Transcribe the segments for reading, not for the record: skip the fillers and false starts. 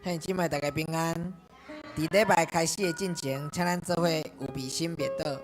兄弟姊妹，大家平安。佇禮拜開始的進前，請咱做伙預備心默禱。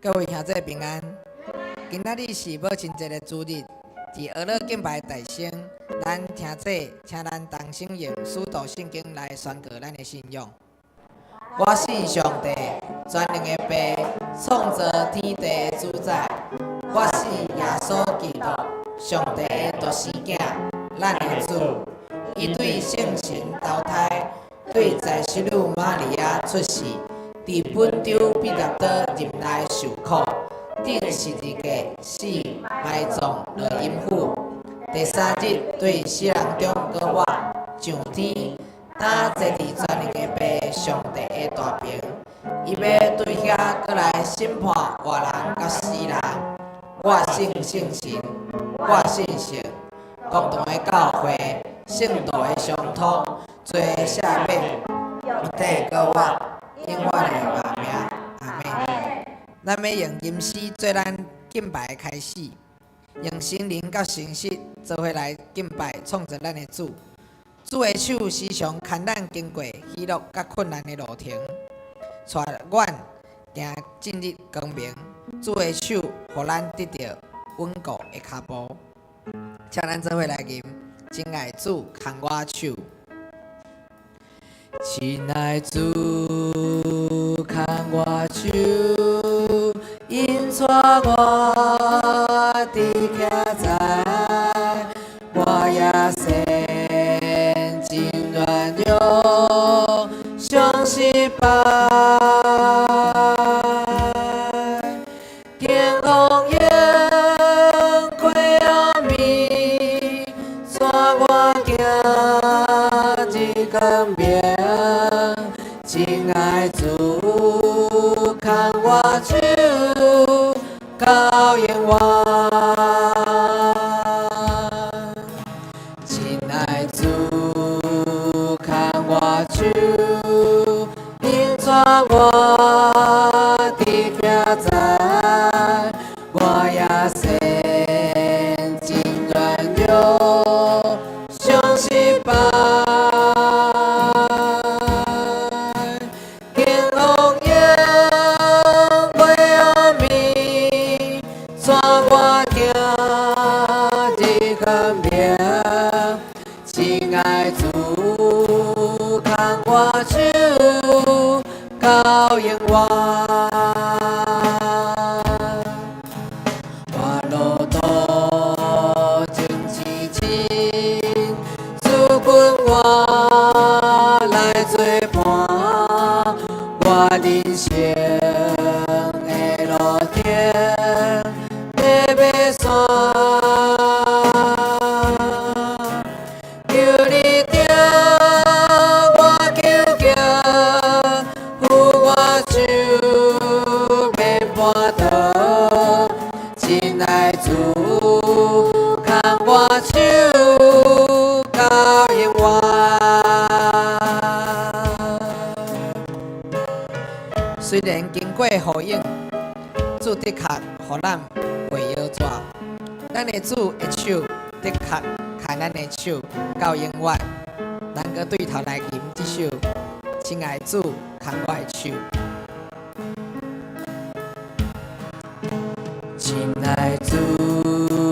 各位兄弟平安，今仔日是母親節的主日，佇俄勒敬拜大聲，咱聽者請咱同聲用使徒信經來宣告咱的信仰。我信上帝，全能的父，創造天地的主宰。我信耶穌基督，上帝的獨生囝，咱的主。伊對聖神投胎，對在聖女瑪利亞出世，佇本丟彼拉多任內受苦，釘十字架死，埋葬落陰府。第三日對死人中閣活，上天，擔坐佇全能的父上帝的大爿。伊欲對遐閣來審判活人佮死人。我信聖神，我信聖公同的教會，聖徒的相通，罪的赦免，肉體閣活，永遠的活命。阿們。咱欲用吟詩做咱敬拜的開始，用心靈佮誠實做伙來敬拜創造咱的主。主的手時常牽咱經過喜樂佮困難的路程，帶阮行進入光明。主的手予咱得著穩固的跤步。請咱做伙來吟，親愛主牽我手。親愛主牽我手，引帶我佇徛在，我也生真軟弱，常失敗。經風湧過暗暝，帶我行入光明。親愛主牽我手，到永遠。親愛主牽我手，引帶我佇徛在，我也生真軟弱，常失敗。經風湧過暗暝，帶我行入光明。親愛主牽我手，到永遠。我路途真淒深，主君我來做伴，我人生的路程爬欲山。求你聽我求行，扶我手免絆倒。親愛主牽我手，到永遠。雖然經過雨湧，主的確予咱袂搖逝。咱的主的手的確牽咱的手到永遠。咱閣對頭來吟這首《親愛主牽我的手》。親愛主。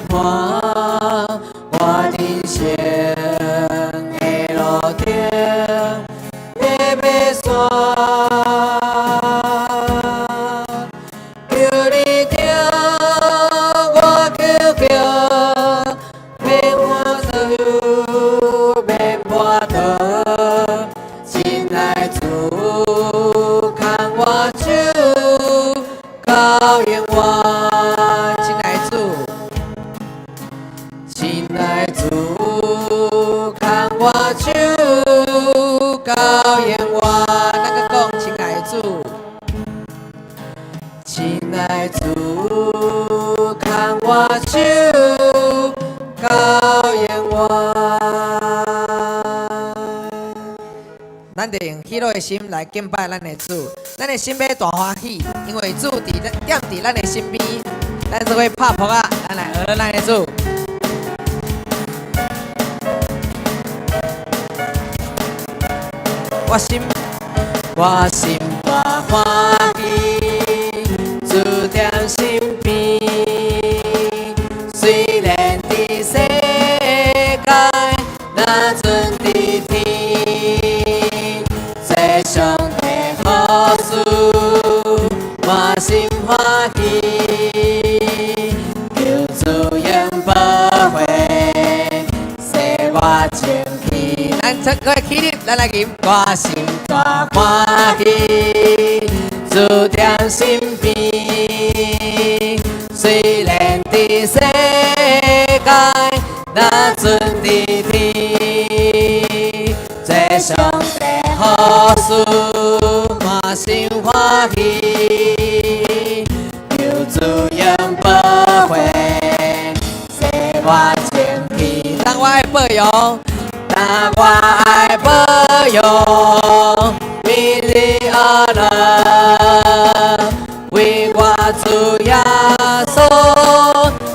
伴，我人生的路程的爬山。求你聽我求求，免我所有，免跋倒。親愛主，牽我手，到永遠。親愛主，親愛主，牽我手，到永遠。咱閣講親愛主，親愛主，牽我手，到永遠。咱就用喜樂的心來敬拜咱的主，咱的心欲大歡喜，因為主佇咱踮佇咱的身邊，咱做伙拍噗仔，咱來學咱的主。我心，我心大歡喜，主踮身邊。雖然佇世界，若陣佇天，做上帝好事，滿心歡喜。求主用寶血，洗我清氣。咱出個起立，咱來吟。我心大歡喜，主踮身邊。雖然佇世界，若陣佇天，做上帝好事，滿心歡喜。求主用寶血，洗我清氣。當我愛保養，當我愛保養，每日阿樂，為我主耶穌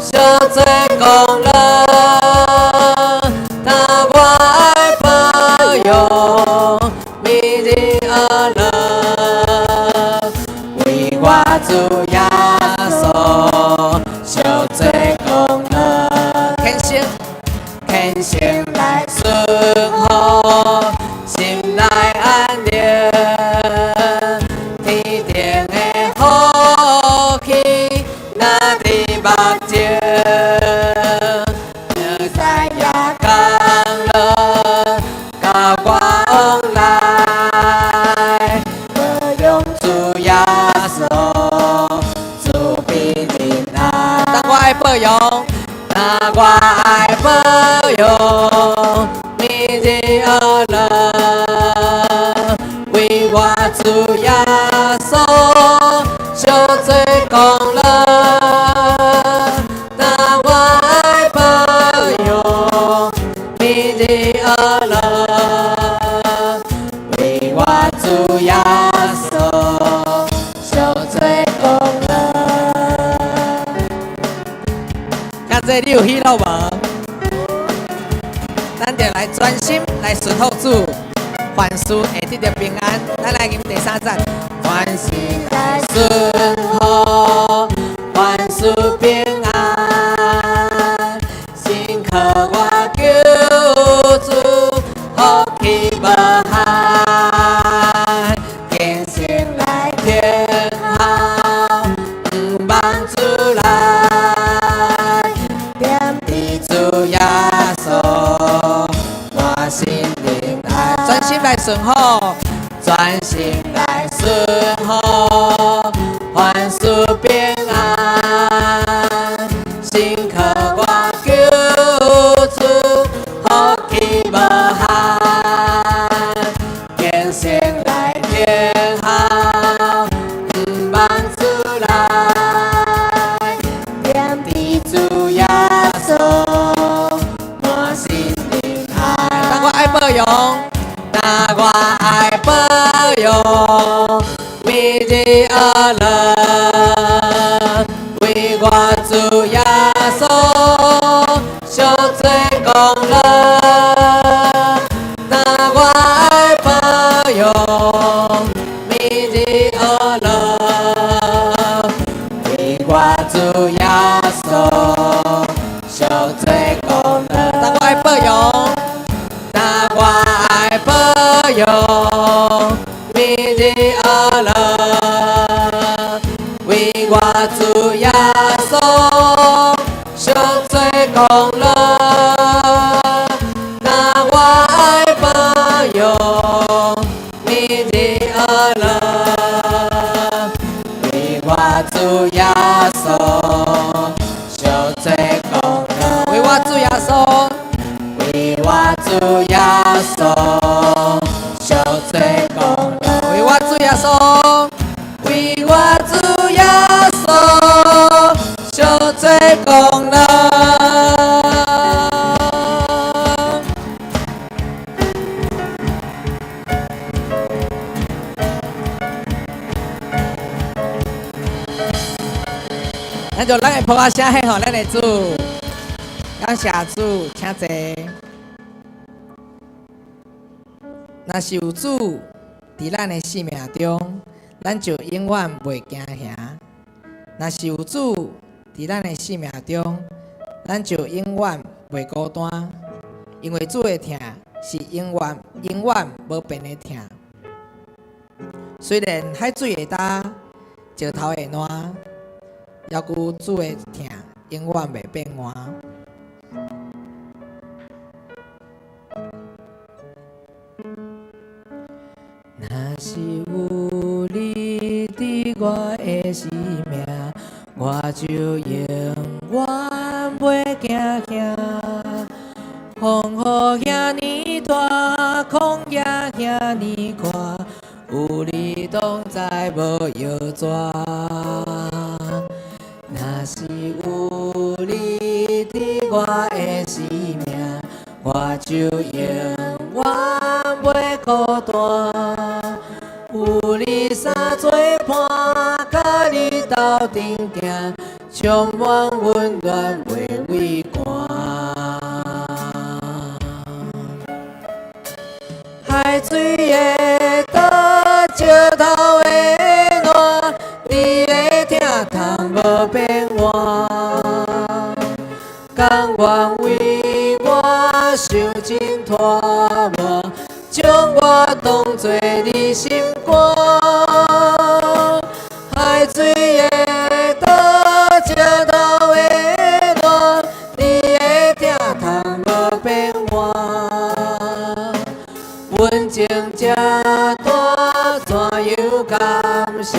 小做功勞。當我愛保養，每日阿樂，為我主耶穌小做功勞。虔誠，虔誠來順服，心內安寧，天頂的福氣，若佇目前，山也降落，甲我往來，保養主耶穌，慈悲仁愛。當我愛保養，當我愛保養，每日阿樂，為我主耶穌小做功勞。當我愛保養，每日阿樂，為我主耶穌小做功勞。兄弟，你有喜樂無？咱就來專心來順服主，凡事會得著平安。咱來吟第三節。凡事來順服，凡事平安，信靠我救主，福氣無限，虔誠來聽候，毋忘主來，踮佇主耶穌，滿心仁愛。專心來順服，專心來順服，凡事平安，信靠我救主，福氣無限，虔誠來聽候，毋忘主來，踮佇主耶穌，滿心仁愛。當我愛保養，當我愛保養，每日阿樂，為我主耶穌小做功勞。當我愛保養，每日阿樂，為我主耶穌。愛保養免日阿樂，為我主耶穌贖罪功勞。若我愛保養免日阿樂，為我主耶穌贖罪功勞。為我主耶穌，為我主耶穌贖罪功勞。為我主耶穌，為我主耶穌贖罪功勞。咱就咱的噗仔聲獻予咱的主，感謝主，請坐。若是有主佇咱的生命中，咱就永遠袂驚嚇；若是有主佇咱的生命中，咱就永遠袂孤單，因為主的疼是永遠、永遠無變的疼。雖然海水會焦，石頭會爛，猶閣主的疼永遠袂變換。若是有你佇我的生命，我就永遠袂驚嚇。風雨遐爾大，曠野遐爾闊，有你同在無搖逝。若是有你佇我的生命，我就永遠袂孤單。有你三做伴，佮你鬥陣行，充滿溫暖袂畏寒。海水會乾，石頭會爛，你的疼痛無變換。甘願為我受盡拖磨，將我當作你心肝。海水會乾，石頭會爛，你的疼痛無變換。溫情這大，怎樣感謝？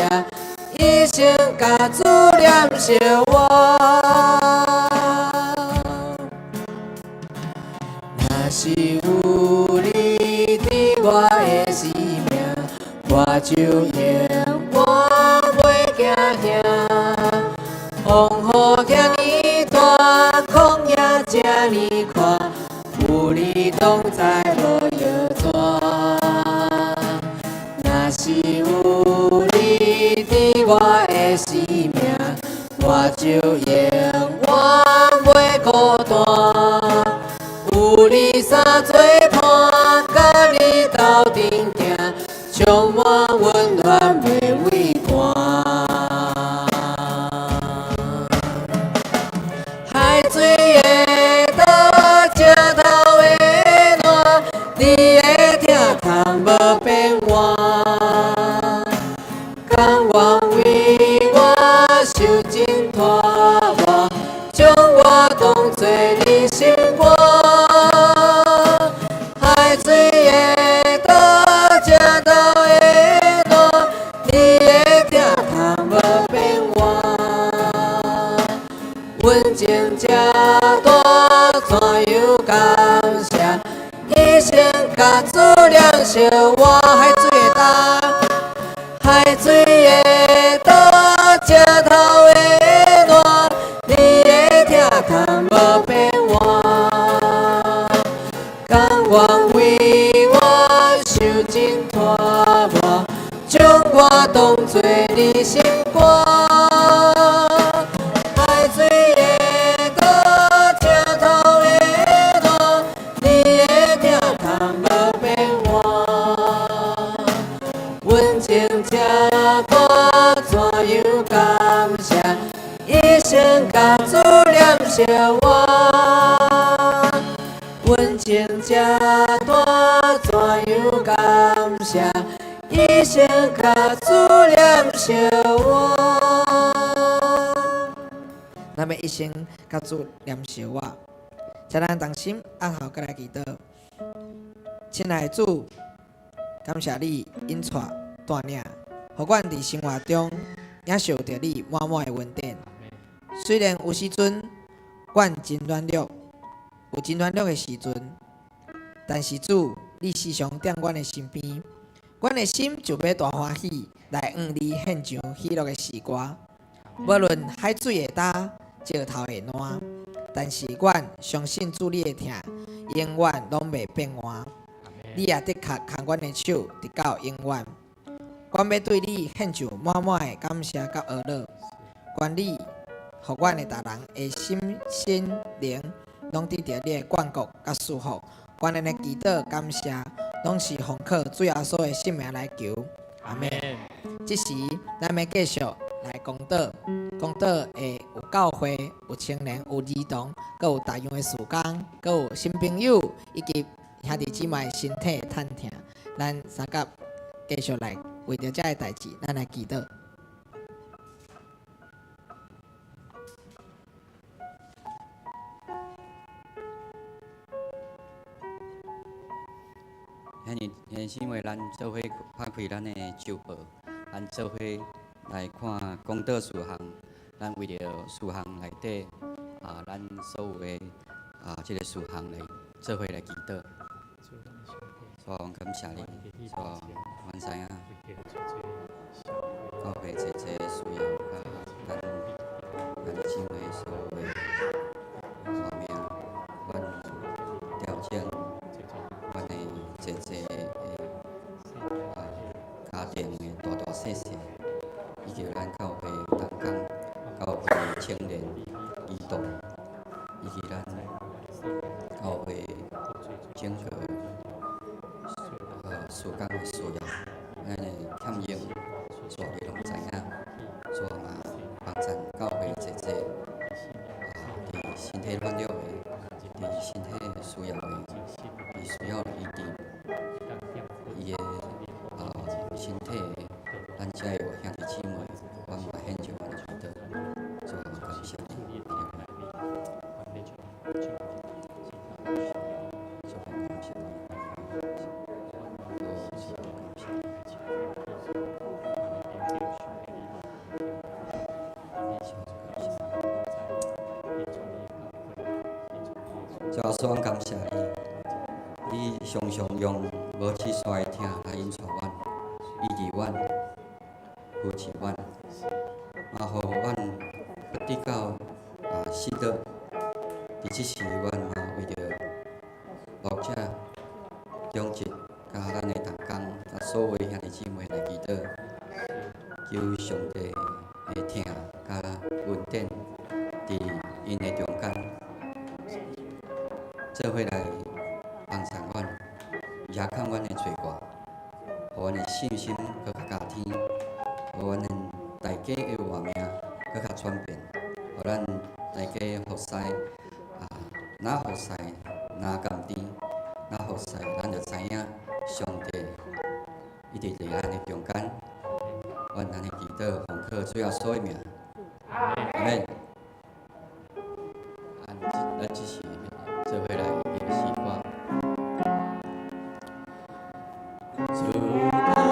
一生共主連相活。若是有你佇我的生命，我就永遠袂驚嚇。風雨遐爾大，曠野這爾闊，有你同在無搖逝。若是有你佇我的生命，我就永遠袂孤單。有你三做伴，佮你鬥陣行，充滿溫暖袂畏寒。海水會乾，石頭會爛，你的疼痛無變換。甘願為我受盡拖磨，將我當作你心肝。海水會乾，石頭會爛，你的疼痛無變換。溫情這大，怎樣感謝？一生共主連相活。海水會乾，海水會乾，石頭會爛，你的疼痛無變換。甘願為我受盡拖磨，將我當作你心肝。海水會乾，石頭會爛，你的疼痛無變換。溫情這大，怎樣感謝？一生共主連相活。溫情這大，怎樣感謝？一生共主連相活。咱欲一生佮主連相活，請咱同心按頭閣來祈禱。親愛的主，感謝你引帶帶領，予阮佇生活中領受著你滿滿的恩典。雖然有時陣阮真軟弱，有真軟弱的時陣，但是主，你時常踮阮的身邊，阮的心就欲大歡喜來向你獻上喜樂的詩歌。無論海水會焦，石頭會爛，但是阮相信主你的疼，永遠攏袂變換。你也的確牽阮的手，直到永遠。阮欲對你獻上滿滿的感謝佮呵咾。願你，予阮的逐人的心、身、靈，攏得著你的眷顧佮祝福。阮按呢祈禱感謝，攏是奉靠主耶穌的聖名來求。阿們。這時，咱欲繼續來講道，講道會有教會、有青年、有兒童，閣有逐樣的事工，閣有新朋友以及兄弟姊妹身體的疼痛。咱三甲繼續來為著這个代誌，咱來祈禱。兄弟兄姊妹，咱做伙拍開咱的週報，咱做伙來看講道事項。咱為著事項內底啊，咱所有的啊，這个事項來做伙來祈禱。主啊，感謝你，主啊，阮知影教會濟濟需要，佮咱兄弟姊妹所有的活命，阮調整阮的濟濟的啊家庭的大大細細，以及咱教會同工、教會青年、兒童，以及咱教會整個事工的需要，咱的欠用，主你攏知影，主嘛幫贊教會濟濟啊，佇身體軟弱的，佇身體需要的，佇需要醫治，伊的身體的，咱遮有兄弟姊妹，阮嘛獻上阮的祈禱，主嘛感謝你，主感謝你。主耶穌，阮感謝你，你常常用無止息的疼來引帶阮、醫治阮、扶持阮，嘛予阮不致到失落。佇這時，阮嘛為著牧者、長執、佮咱的同工、佮所有兄弟姊妹來祈禱，求上帝的疼佮恩典佇𪜶的中間，做伙來幫助阮，也看阮的罪過，予阮的信心閣較加添，予阮的大家的活命閣較轉變，予咱大家服侍啊，若服侍若甘甜，若服侍，咱就知影上帝一直佇咱的中間。阮按呢祈禱，奉靠主耶穌的名，阿們。咱這時做伙來吟詩歌。主啊，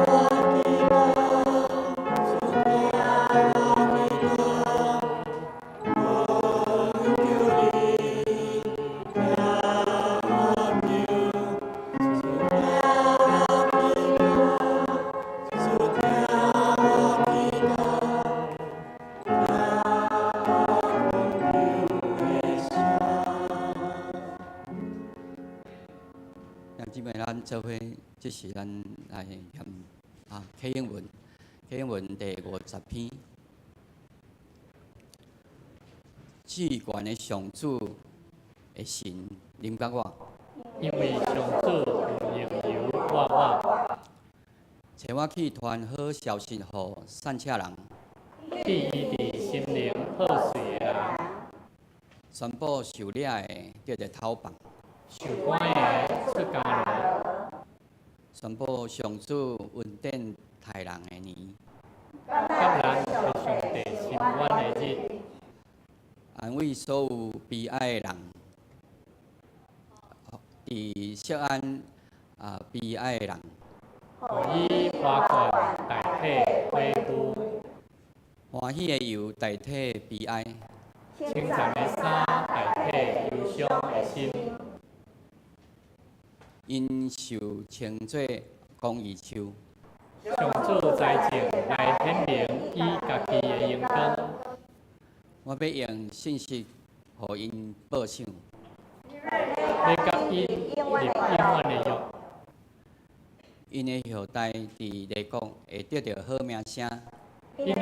我祈禱，主聽我祈禱，懇求你聽我求，主聽我祈禱，主聽我祈禱，聽我懇求的聲。兄姊妹，咱做伙，這是咱來念啊啟應文，啟應文第50篇。至懸的上主的神臨到我，因為上主有榮油抹我，差我去傳好消息予散赤人，去醫治心靈破碎的人，宣布受掠的得著討放，受關的出監牢，宣布上主恩典刣人的年，佮咱的上帝伸冤的日，安慰所有悲哀的人，佇錫安悲哀的人，予伊花冠代替悔膚，歡喜的油代替悲哀，稱讚的衫代替憂傷的心。𪜶受稱做公義樹，上主財政來顯明伊家己的榮光。我欲用信實予𪜶報賞，欲佮𪜶立永遠的約。𪜶的後代佇列國會得著好名聲，𪜶的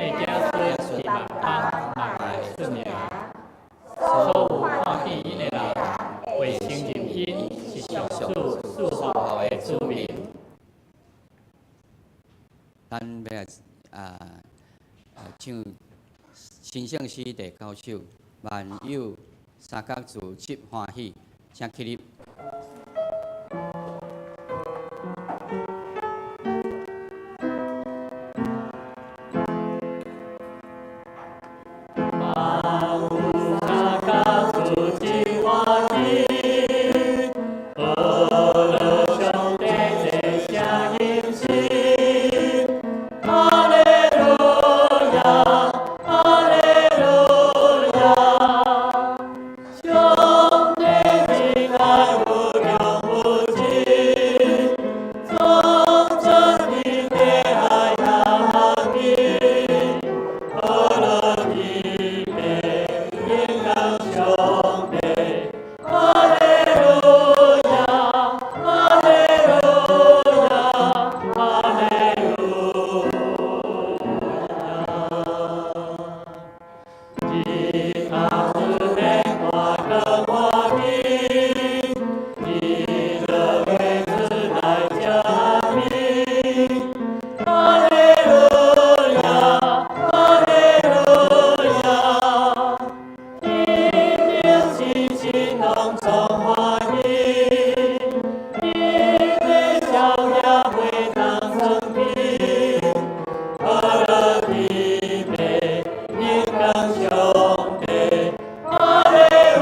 子孫佇萬邦嘛會出名。所有看見𪜶的人會承認𪜶是上主賜福的子民。咱欲來唱新聖詩第九首，萬有三角自得歡喜，請起立。三角自得歡喜，呵樂上帝這聲音詩，哈利路亞，哈利路亞，上帝仁愛無窮無盡，從這你的愛行去，呵樂預備榮耀上帝，哈利路亞，哈利路亞，哈利路亞。日頭出現花光歡喜，日落的出來證明，哈利路亞，哈利路亞，天頂星星攏總歡喜，你的笑靨袂當藏起，呵樂預備榮耀上帝，哈利路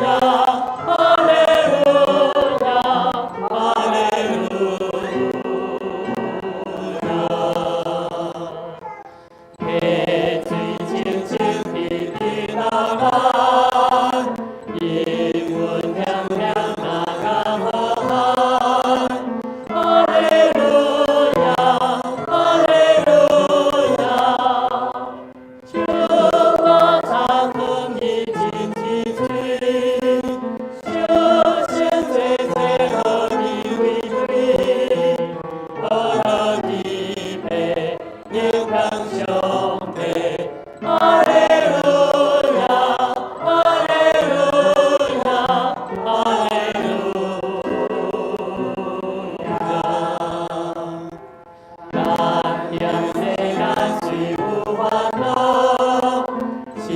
亞，哈利路亞，哈利路亞。溪水清清直直流淌，陰雲響響那敢好漢。哈利路亞，哈利路亞，樹木草根伊真青翠，小仙濟濟予你為水，呵樂預備榮耀上帝，哈利路亞，哈利路亞，哈利路亞。咱行世間雖有煩惱，實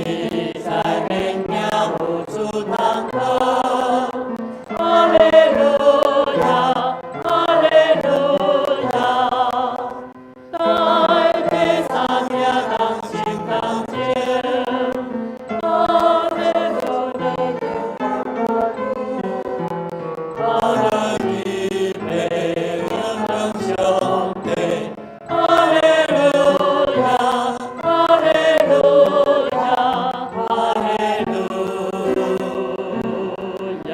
在免驚有主通靠。哈利路亞，哈利路亞，大地三兄同心同情，哈利路亞，呵樂預備榮耀上帝，哈利路亞，哈利路亞，哈利路亞。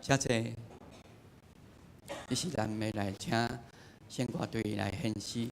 請坐。這是咱欲來請聖歌隊來獻詩。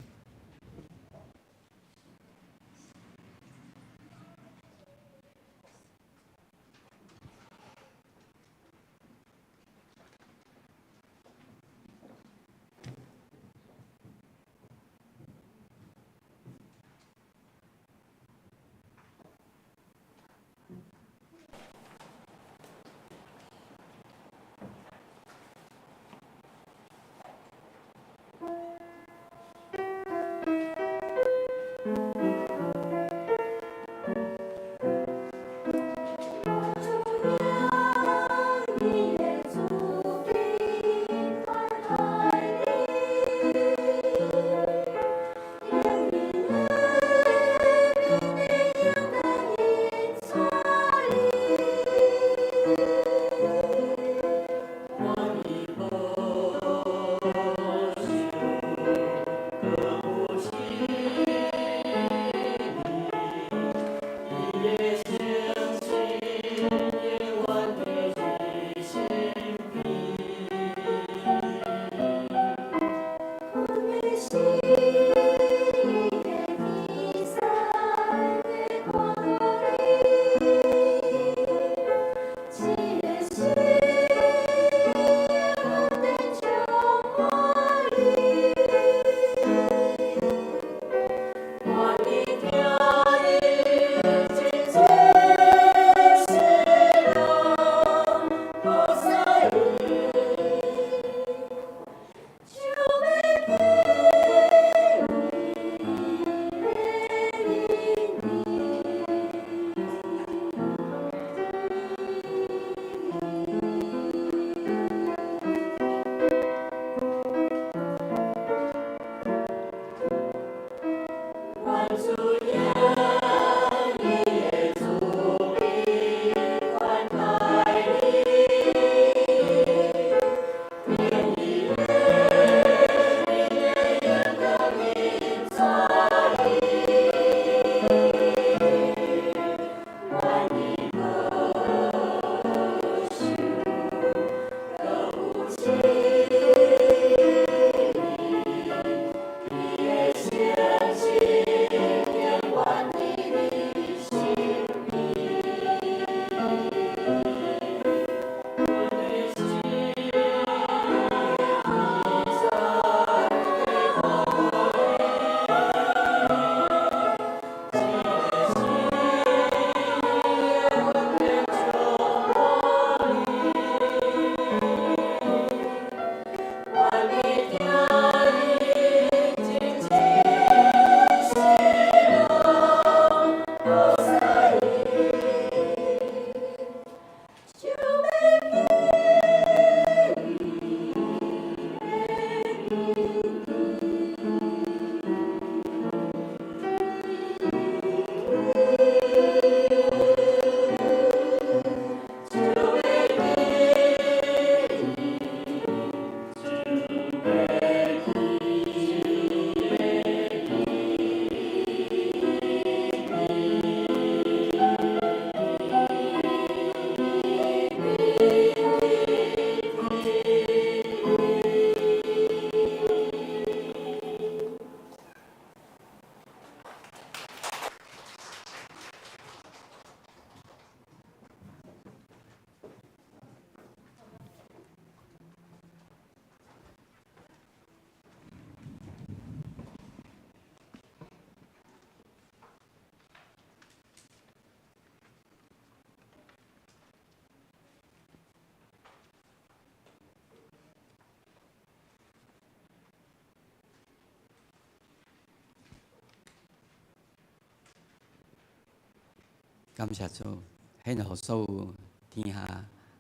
感謝主，獻予所有天下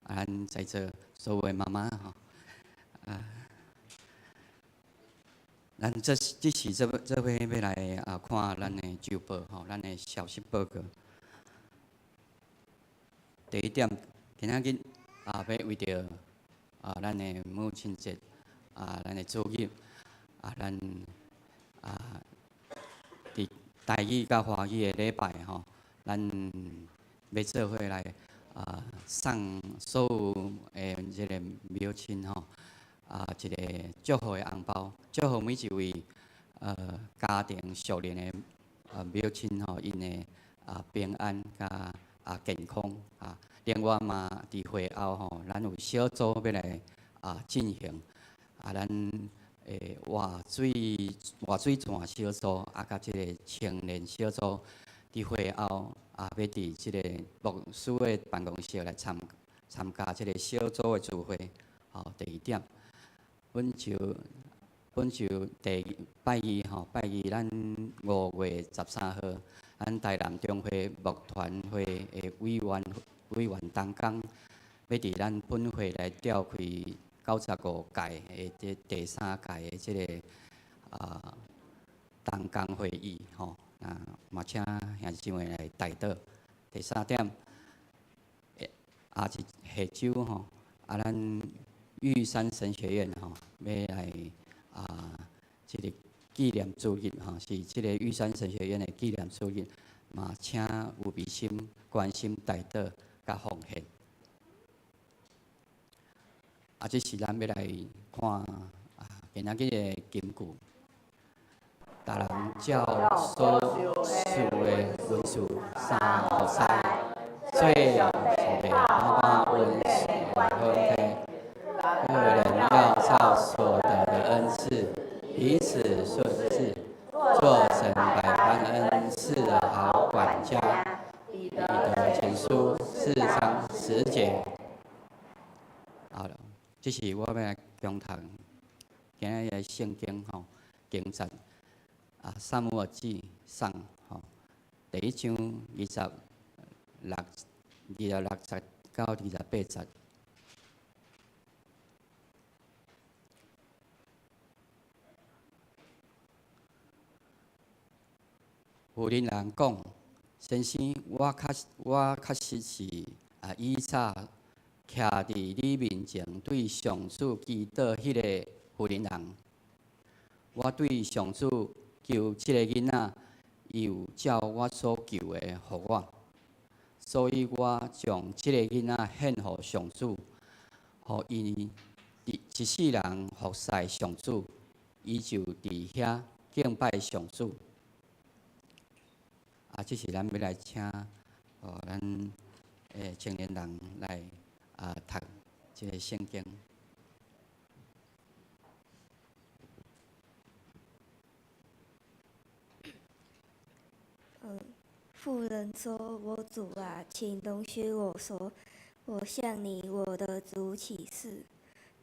啊，咱在座所有的媽媽吼，啊，咱這這是這這回欲來啊看咱的週報吼，咱的消息報告。第一點，今仔日啊，欲為著啊，咱的母親節啊，咱的主日啊，咱啊，佇台語佮華語的禮拜吼，咱欲做伙來啊，送所有的這个母親吼啊，一个祝福的紅包，祝福每一位家庭屬靈的母親吼，𪜶的啊平安佮啊健康啊。另外嘛，佇會後吼，咱有小組欲來啊進行啊，咱活水泉小組啊，佮這个青年小組，佇會後啊，欲佇這个牧師的辦公室來參加這个小組的聚會。吼，第二點，本週第二拜二吼，拜二咱5月13號，咱台南中會牧團會的委員同工，欲佇咱本會來召開95屆的這第三屆的這个啊同工會議吼，啊嘛請兄弟姊妹來代禱。第三點，也是下週吼，啊咱玉山神學院吼，欲來啊這个紀念主日吼，是這个玉山神學院的紀念主日，嘛請有愛心關心代禱佮奉獻。啊，這是咱欲來看啊，今仔日的金句。逐人照所受的恩賜相服侍，做上帝百般恩賜的分配。各人要照所得的恩賜，彼此服侍，做神百般恩賜的好管家。彼得前書4章10節。好了，這是我欲來恭讀今仔日的聖經吼經節啊，撒母耳記上吼第一章26節到28節。婦人人講：先生，我確實是啊，以早徛佇你面前對上主祈禱彼个婦人人。我對上主求這个囡仔，伊有照我所求的予我，所以我將這个囡仔獻予上主，予伊佇一世人服侍上主，伊就佇遐敬拜上主。啊，這是咱欲來請哦，咱青年人來啊讀這个聖經。婦人說：“我主啊，請容許我說，我向你我的主起誓，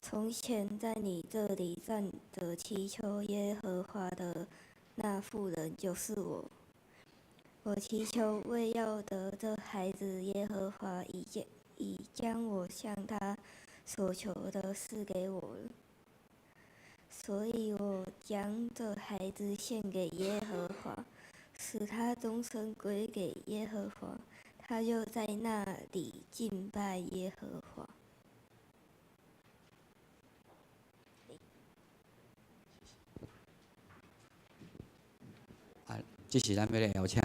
從前在你這裡站著祈求耶和華的那婦人就是我。我祈求為要得這孩子，耶和華已將我向他所求的賜給我了。所以我將這孩子獻給耶和華，使他終身歸給耶和華。他就在那裡敬拜耶和華。”啊，這是咱欲來邀請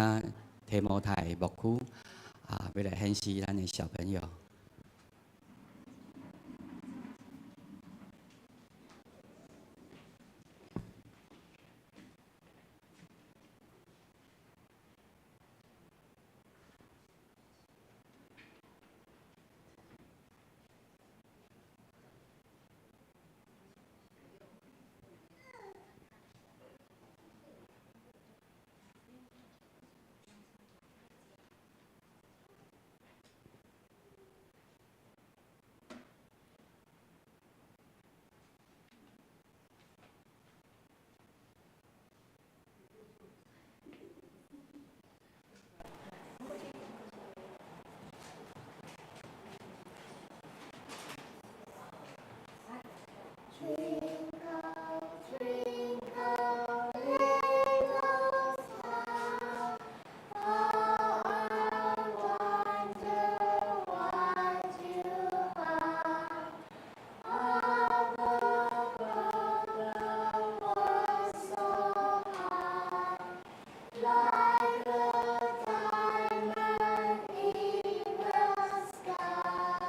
提摩太牧區啊，欲來顯示咱的小朋友。Twinkle, twinkle, little star, how I wonder what you are. Up above the world so high, like a diamond in the sky.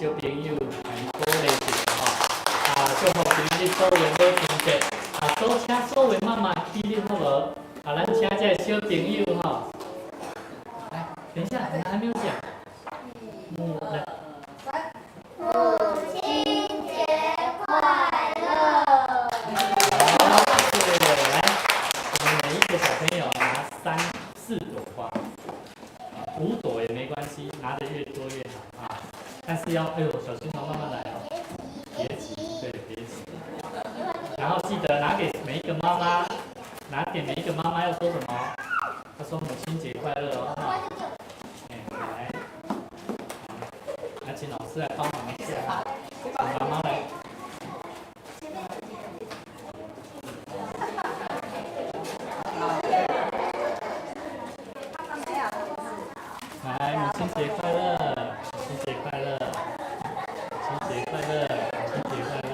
小朋友，來鼓勵一下吼。啊，祝福今日所有母親節，啊，所請所有媽媽起立好無？啊，咱請這个小朋友吼，來，等一下，你還沒有講。嗯，來。母親節快樂！好，謝謝。來，我們每一個小朋友拿三四朵花，五朵也沒關係，拿得越多越好啊。但是要，哎呦，小心哦，慢慢來哦，別急，對，別急。然後記得拿給每一個媽媽，拿給每一個媽媽要說什麼？要說母親節快樂哦。哎，來，來，請老師來幫忙一下，請媽媽來。來，母親節快樂！母親節快樂！母親節快樂！母親節快樂！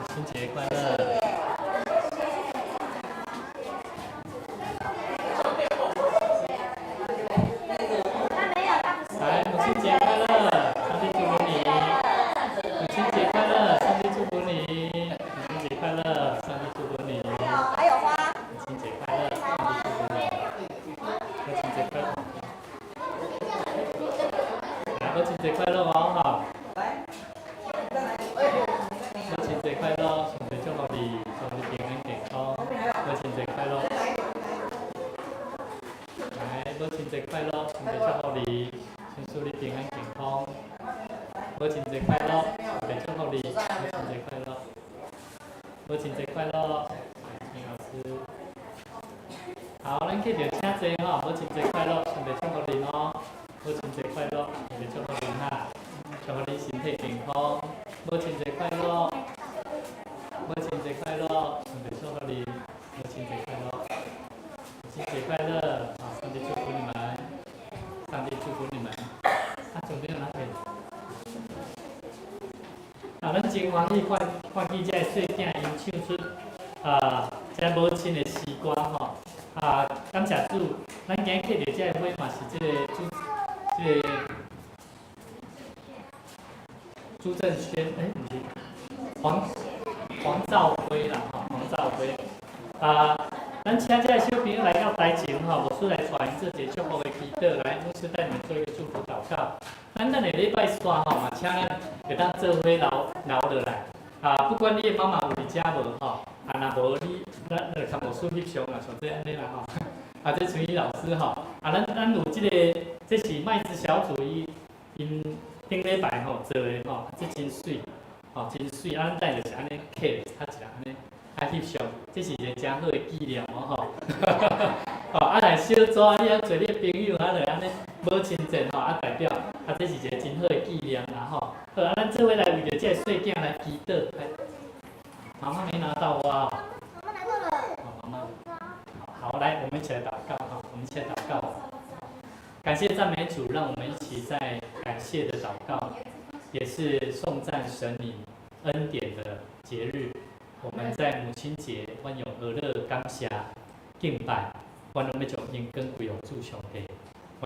母親節快樂！來，母親節快樂！上帝祝福你！母親節快樂！上帝祝福你！母親節快樂！上帝祝福你！還有花。母親節快樂！上帝祝福你！母親節快樂！來，母親節快樂哦，哈！母親節快樂，上帝祝福你，祝你平安健康。母親節快樂！來，母親節快樂，上帝祝福你，先祝你平安健康。母親節快樂，上帝祝福你，母親節快樂。母親節快樂，來，請老師。好，咱去著請坐吼，母親節快樂，上帝祝福你哦。母親節快樂，上帝祝福你哈，祝福你身體健康。母親節快樂，母親節快樂，上帝祝福你，母親節快樂，母親節快樂，好，上帝祝福你們，上帝祝福你們。啊，總沒有拿給。啊，咱真歡喜看看見這个細囝𪜶唱出啊，這母親的詩歌吼。啊，感謝主，咱今日刻著這个花嘛是這个朱，這个朱正軒，欸，毋是，黃兆輝啦，吼，黃兆輝。啊，咱請這个小朋友來到台前吼，牧師來帶𪜶做一個祝福的祈禱，來，牧師帶你們做一個祝福禱告。咱等下禮拜三吼嘛，請咱會當做伙留落來。啊，不管你的媽媽有佇遮無吼，啊，若無你，咱就共牧師翕相啦，上濟按呢啦吼。啊，這崔老師吼，啊，咱有這个，這是麥子小組伊𪜶頂禮拜吼做的吼，這真媠，吼真媠，啊，咱等下就是按呢刻，較一個按呢，愛翕相，這是一個誠好的紀念哦吼。吼，啊，來小組啊，你啊做你的朋友啊，就按呢母親節吼，啊代表，啊，這是一個真好的紀念啦吼。好，啊，咱做伙來為著這個細囝來祈禱。媽媽沒拿到花。媽媽拿到了。好，媽媽。好，來，我們一起來禱告哈，我們一起來禱告。感謝讚美主，讓我們一起在感謝的禱告，也是頌讚神你恩典的節日。我們在母親節，阮用喜樂感謝敬拜，阮攏欲將榮光歸予主上帝。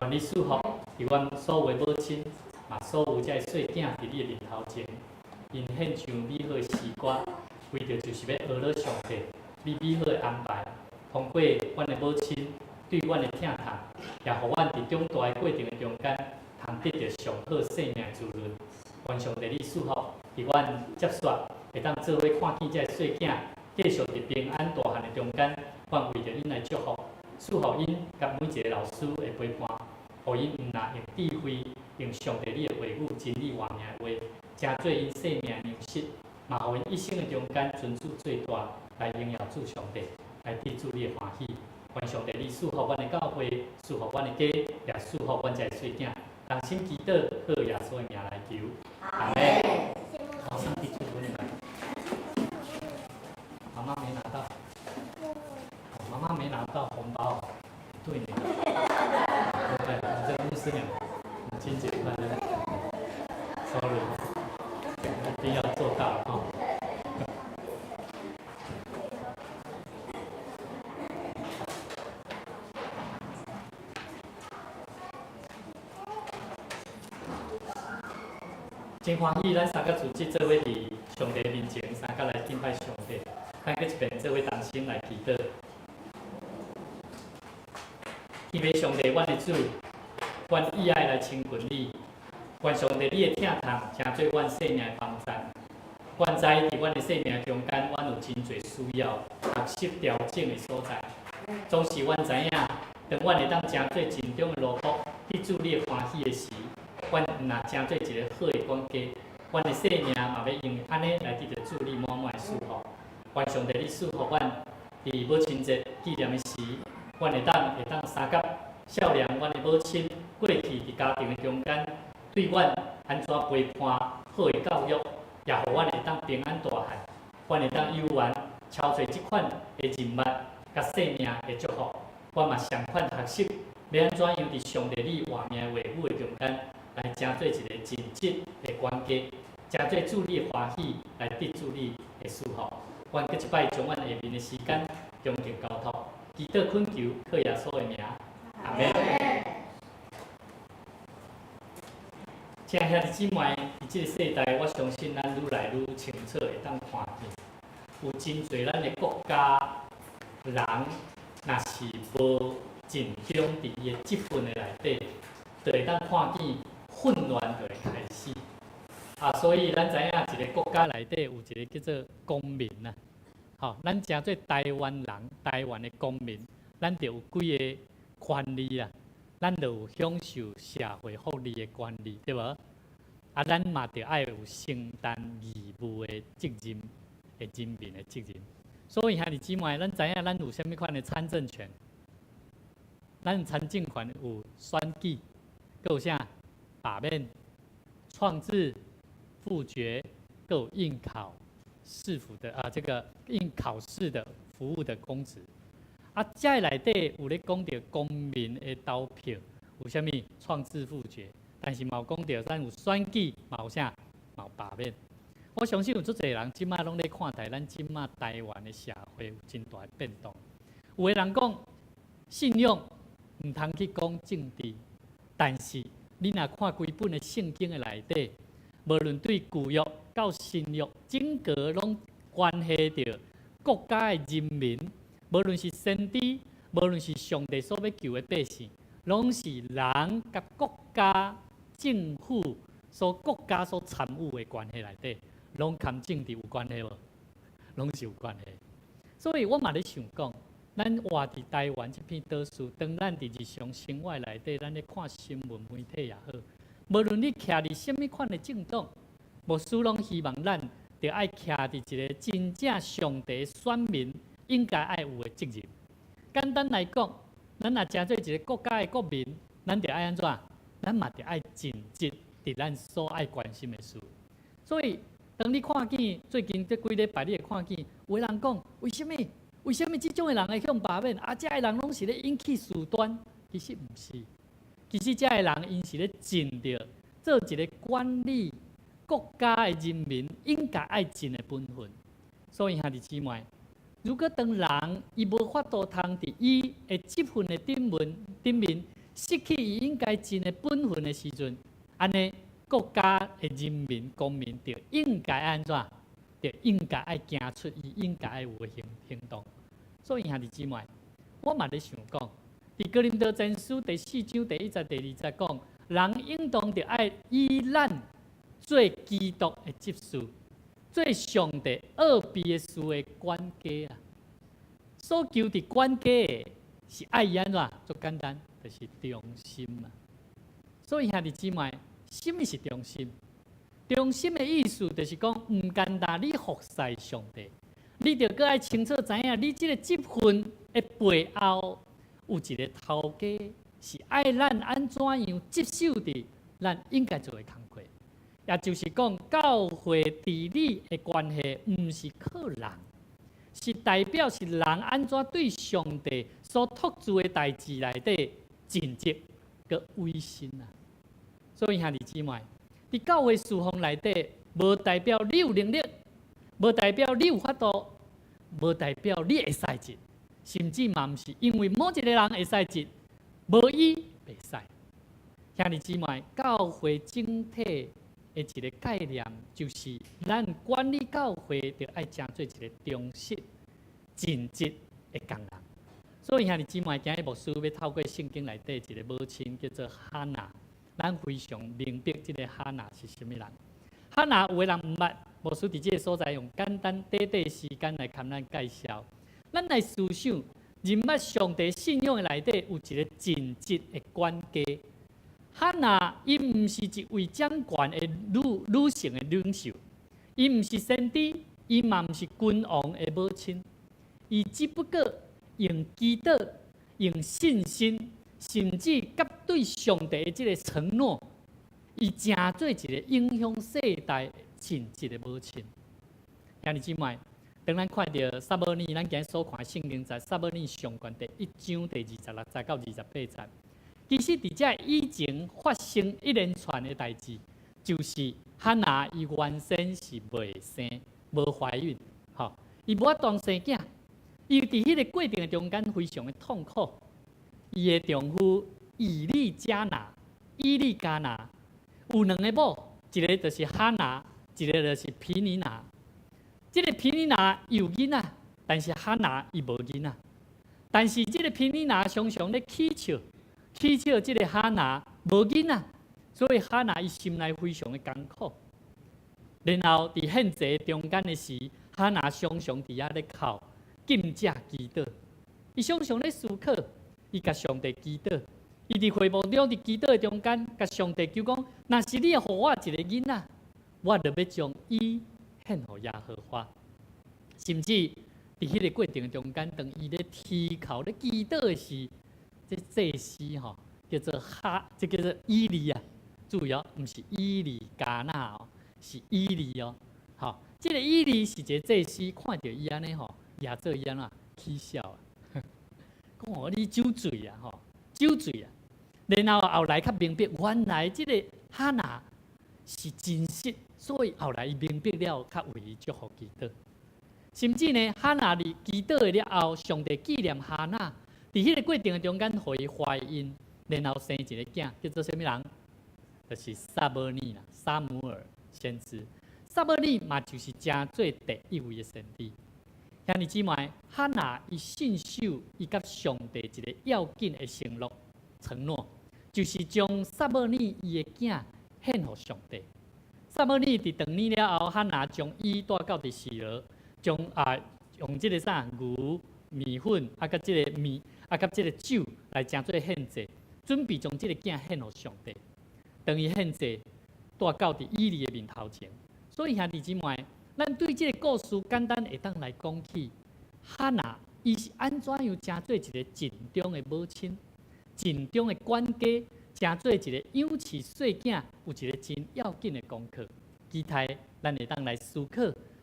願你賜福，佇阮所有的母親，嘛所有這个細囝佇你的面頭前，𪜶獻唱美好的詩歌，為著就是欲學樂上帝，你美好的安排，通過阮的母親對阮的疼痛，也予阮佇長大的過程的中間，通得著上好生命的滋潤。願上帝你賜福，佇阮接續會當做伙看見這个細囝繼續佇平安大漢的中間，阮為著𪜶來祝福，賜予𪜶佮每一個老師的陪伴，予𪜶毋但用智慧，用上帝你的話語、真理活命的話，成做𪜶生命的糧食，嘛予𪜶一生的中間尊主做大，來榮耀主上帝，來得主你的歡喜。願上帝你賜福阮的教會，賜福阮的家，也賜福阮這個細囝。同心祈禱，靠耶穌的名來求，阿們。好，上帝祝福你們。媽媽沒拿到，媽媽沒拿到紅包，對呢。對，這牧師娘，母親節快樂。Sorry，一定要做到哦。真歡喜，咱三個組織做伙佇上帝面前，三個來敬拜上帝。咱閣一遍做伙同心來祈禱。天父上帝，阮的主，阮以愛來親近你。願上帝你的疼痛，成做阮生命的幫贊。阮知佇阮的生命中間，阮有真濟需要學習調整的所在。總是阮知影，當阮會當成做盡忠的奴僕，得主你的歡喜的時，阮毋若成做一个好的管家，阮的生命嘛欲因為按呢來得著主你滿滿的祝福。願上帝你賜福阮，佇母親節紀念的時，阮會當相佮少年阮的母親過去佇家庭的中間，對阮按怎陪伴好的教育，也予阮會當平安大漢，阮會當有緣超揣這款的人脈佮生命的祝福。阮嘛相款學習，欲按怎樣佇上帝你活命的話語的中間，來成做一个盡職的管家，成做主你的歡喜，來得主你的祝福。阮閣一擺將阮下面的時間恭敬交託，祈禱懇求靠耶穌的名，阿們。親愛兄弟姊妹，佇這个世代，我相信咱愈來愈清楚會當看見，有真濟咱的國家人，若是無盡忠佇伊的職分的內底，就會當看見混亂就會開始。啊，所以咱知影一个國家內底有一个叫做公民啊，吼，咱成做台灣人，台灣的公民，咱就有幾个權利啊，咱就有享受社會福利的權利，對無？啊，咱嘛著愛有承擔義務的責任，的人民的責任。所以兄弟姊妹，咱知影咱有啥物款的參政權？咱參政權有選舉，閣有啥？罷免、創制、複決，閣有應考市府的啊，這個應考試的服務的公職。啊，這內底有咧講著公民的投票，有啥物創制複決，但是嘛有講著咱有選舉，嘛有啥，嘛有罷免。我相信有足濟人這擺攏咧看待咱這擺台灣的社會有真大的變動。有的人講信仰毋通去講政治，但是你若看規本的聖經的內底，無論對舊約到新約，整個攏關係著國家的人民，無論是先知，無論是上帝所欲救的百姓，攏是人佮國家政府所國家所參與的關係內底，攏佮政治有關係無？攏是有關係。所以我嘛咧想講，咱活佇台灣這片島嶼，當咱佇日常生活內底，咱咧看新聞媒體也好，無論你徛佇啥物款的政黨，牧師攏希望咱著愛徛佇一個真正上帝選民應該愛有的責任。簡單來講，咱若成做一個國家的國民，咱著愛按怎？咱嘛著愛盡職佇咱所愛關心的事。所以，當你看見最近這幾禮拜，你會看見有的人講，為啥物？為啥物這種的人會予罷免？啊，這的人攏是咧引起事端，其實毋是。其實這的人𪜶是咧盡著做一個管理國家的人民應該愛盡的本分。所以兄弟姊妹，如果當人伊無法度通佇伊的職分的頂面失去伊應該盡的本分的時陣，按呢國家的人民公民就應該按怎？就應該愛行出伊應該愛有的行動。所以兄弟姊妹，我嘛咧想講，佇哥林多前書第四章第一節、第二節講，人應當著愛以咱做基督的執事，做上帝奧秘的事的管家啊。所求佇管家的是愛伊按怎？足簡單，就是忠心嘛。所以兄弟姊妹，啥物是忠心？忠心的意思就是講，毋單單你服侍上帝，你著閣愛清楚知影，你這个職分的背後有一个頭家，是愛咱按怎樣執守佇咱應該做的工課。也就是講，教會治理的關係，毋是靠人，是代表是人按怎對上帝所託付的代誌內底盡職閣委身啊。所以兄弟姊妹，佇教會事奉內底，無代表你有能力，無代表你有法度，無代表你會使這，甚至嘛毋是因為某一个人會使這，無伊袂使。兄弟姊妹，教會整體的的一个概念，就是咱管理教會著愛成做一個忠實、盡職的工人。所以兄弟姊妹，今日牧師欲透過聖經內底一個母親叫做哈拿，咱非常明白這個哈拿是啥物人。哈拿有的人毋捌，牧師佇這个所在用簡單短短時間來共咱介紹。咱來思想，認捌上帝信仰的內底有一個盡職的管家。哈拿伊毋是一位掌權的女性的領袖，伊毋是先知，伊嘛毋是君王的母親，伊只不過用祈禱、用信心，甚至佮對上帝的這个承諾，伊成做一個影響世代盡職的母親。兄弟姊妹，當咱看著撒母耳，咱今日所看聖經在撒母耳上卷第一章第二十六節到二十八節。其實佇遮以前發生一連串的代誌，就是哈拿伊原先是未生、無懷孕，吼，伊無法度生囝，伊佇彼个過程的中間非常的痛苦。伊的丈夫以利加拿，以利加拿有兩个某，一个就是哈拿，一个就是毗尼拿。這个毗尼拿有囡仔，但是哈拿伊無囡仔。但是這个毗尼拿常常咧起笑。起笑這个哈拿無囡仔，所以哈拿伊心內非常的艱苦。然後佇獻祭中間的時，哈拿常常佇遐咧哭，禁食祈禱。伊常常咧思考，伊共上帝祈禱。伊佇會幕中佇祈禱的中間，共上帝求講：若是你會予我一個囡仔，我就欲將伊獻予耶和華。甚至佇彼个過程中間，當伊咧低頭咧祈禱的時，這祭司吼叫做哈，這叫做以利啊。注意哦，毋是以利加拿哦，是以利哦。吼，這个以利是一个祭司，看著伊按呢吼，也做伊按怎起笑啊，講哦你酒醉啊吼，酒醉啊。然後後來較明白，原來這个哈拿是真實，所以後來伊明白了，較為伊祝福祈禱。甚至呢，哈拿佇祈禱的了後，上帝紀念哈拿。佇彼个過程中間，予伊懷孕，然後生一个囝，叫做啥物人？就是撒母耳啦，撒母耳先知。撒母耳嘛，就是成做第一位的先知。兄弟姊妹，哈拿伊信守伊佮上帝一个要緊的承諾，承諾就是將撒母耳伊的囝獻予上帝。撒母耳佇長年了後，哈拿將伊帶到佇示羅，將啊用這个啥牛麵粉啊，佮這个麵啊，佮這个酒來成做獻祭，準備將這个囝獻予上帝。當伊獻祭帶到佇以利的面頭前，所以兄弟姊妹，咱對這个故事簡單會當來講起，哈拿伊是按怎樣成做一个盡忠的母親，盡忠的管家，成做一个養飼細囝有一个真要緊的功課。期待咱會當來思考，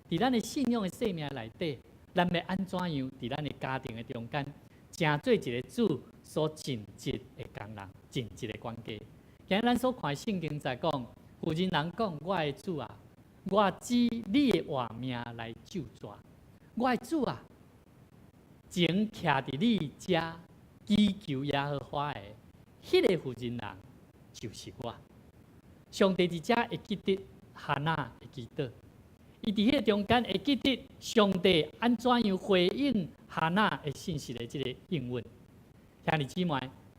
佇咱的信仰的生命內底，咱欲按怎樣佇咱的家庭的中間，成做一个主所盡職的工人，盡職的管家。今日咱所看的聖經在講，婦人人講：我的主啊，我指你的活命來咒詛。我的主啊，前徛佇你遮祈求耶和華的，彼个婦人人就是我。上帝佇遮會記得哈拿的祈禱，伊佇彼个中間會記得上帝按怎樣回應哈拿的信實的這个應允。兄弟姊妹，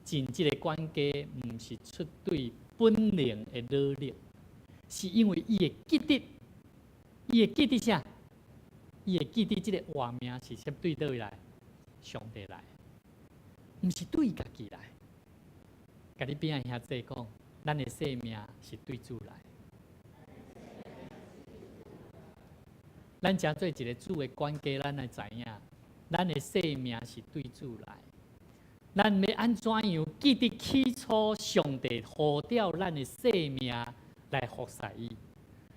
盡職的管家毋是出對本能的努力，是因為伊會記得，伊會記得啥？伊會記得這个活命是啥對佗位來？上帝來，毋是對家己來。共你邊仔兄弟講，咱的生命是對主來。咱成做一个主的管家，咱來知影，咱的生命是對主來。咱欲按怎樣記得起初上帝呼召咱的生命來服侍伊？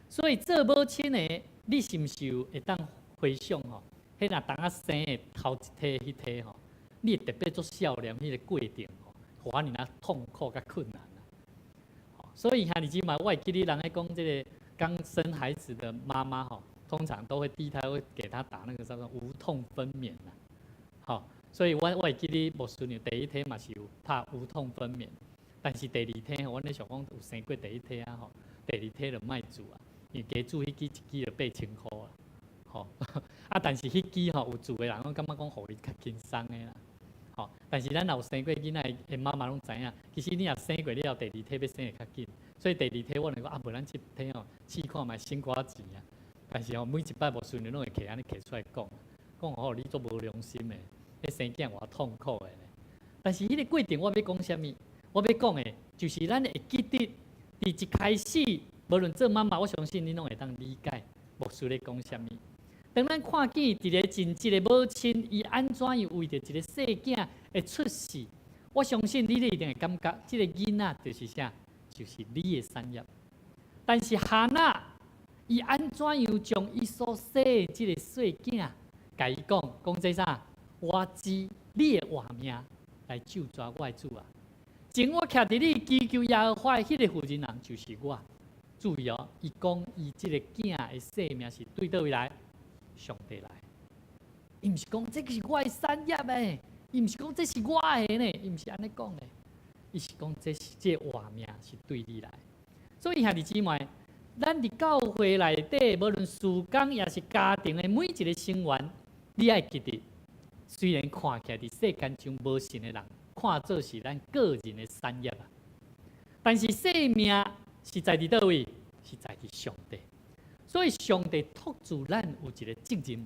所以做母親的，你是毋是會當回想吼？彼若當仔生的頭一胎彼胎吼，你會特別足少年彼个過程吼，予遐爾仔痛苦佮困難啊！所以兄弟姊妹，我會記得人咧講這个剛生孩子的媽媽吼，通常都會第一胎會給他打那個叫做無痛分娩啦，吼。所以我會記得牧師娘第一胎嘛是有拍無痛分娩，但是第二胎，阮咧想講有生過第一胎啊吼，第二梯就莫注啊，因為加注彼支一支就8000箍啊，吼啊！但是彼支吼有注的人，我感覺講予伊較輕鬆的啦，吼。但是咱若有生過囡仔的媽媽攏知影，其實你若生過了後，第二胎欲生會較緊，所以第二胎我就講啊，無咱這胎吼試看覓省寡錢啊。但是吼每一擺牧師娘攏會揢按呢揢出來講，講吼你足無良心的，彼生囝偌痛苦的咧。但是彼个過程我欲講啥物？我欲講的，就是咱會記得，佇一開始，無論做媽媽，我相信你攏會當理解牧師咧講啥物。當咱看見一個盡職的母親，伊按怎樣為著一個細囝會出世，我相信你一定會感覺，這個囡仔就是啥？就是你的產業。但是哈拿，伊按怎樣將伊所生的這個細囝，共伊講，講這啥？我知你的活命來咒詛我的主啊！前我徛佇你祈求耶和華的彼个婦人人就是我。注意哦，伊講伊這個囝的性命是對佗位來？上帝來。伊毋是講這個是我的產業的，伊毋是講這是我的呢，伊毋是按呢講的，伊是講這是這個活命是對你來。所以兄弟姊妹，咱佇教會內底，無論事工抑是家庭的每一個成員，你愛記得，雖然看起來佇世間上無信的人，看做是咱個人的產業啊，但是性命是在佇佗位？是在佇上帝。所以上帝託付咱有一個責任。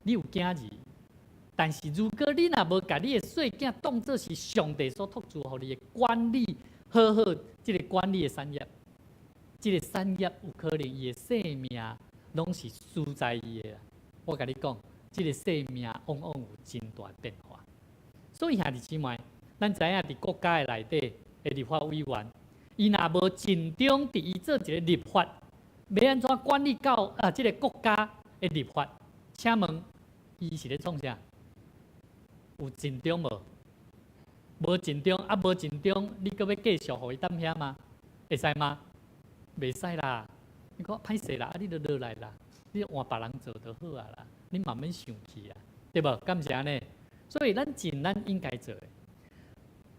你有囝兒，但是如果你若無共你的細囝當做是上帝所託付予你的管理，好好這个管理的產業，這个產業有可能伊的性命攏是輸在伊的。我共你講，這个性命往往有真大的變化。所以兄弟姊妹，咱知影佇國家的內底的立法委員，伊若無盡忠佇伊做一个立法，欲按怎管理到啊？這个國家的立法，請問伊是咧創啥？有盡忠無？無盡忠啊！無盡忠，你閣欲繼續予伊踮遐嗎？會使嗎？袂使啦！你看歹勢啦，啊！你就落來啦，你換別人做就好啊啦，你嘛免生氣啊，對無？敢是按呢？所以咱盡咱應該做的。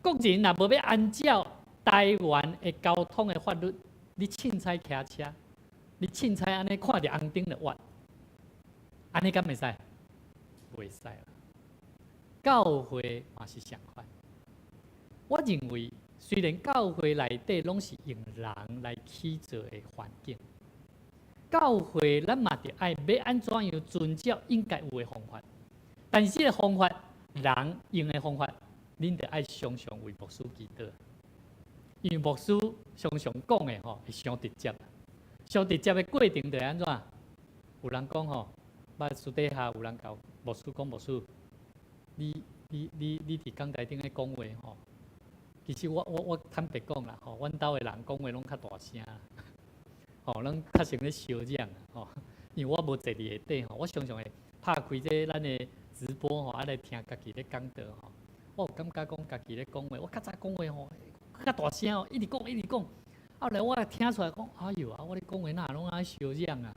國人若無欲按照台灣的交通的法律，你凊彩騎車，你凊彩按呢看著紅燈就倚，按呢敢會使？袂使啦。教會嘛是相款。我認為，雖然教會內底攏是用人來起造的環境，教會咱嘛著愛欲按怎樣遵照應該有的方法，但是這个方法，人用的方法，恁著愛常常為牧師祈禱，因為牧師常常講的吼會傷直接，傷直接的過程就按怎？有人講吼，捌私底下有人共牧師講，牧師，你佇講台頂咧講話吼，其實我坦白講啦，吼，阮兜的人講話攏較大聲，吼，攏較像咧相嚷吼，因為我無坐佇下底吼，我常常會拍開這咱的直播吼，啊來聽家己咧講道吼，我有感覺講家己咧講話，我較早講話吼，較大聲哦，一直講一直講，後來我聽出來講，哎喲啊，我咧講話哪攏愛相嚷啊，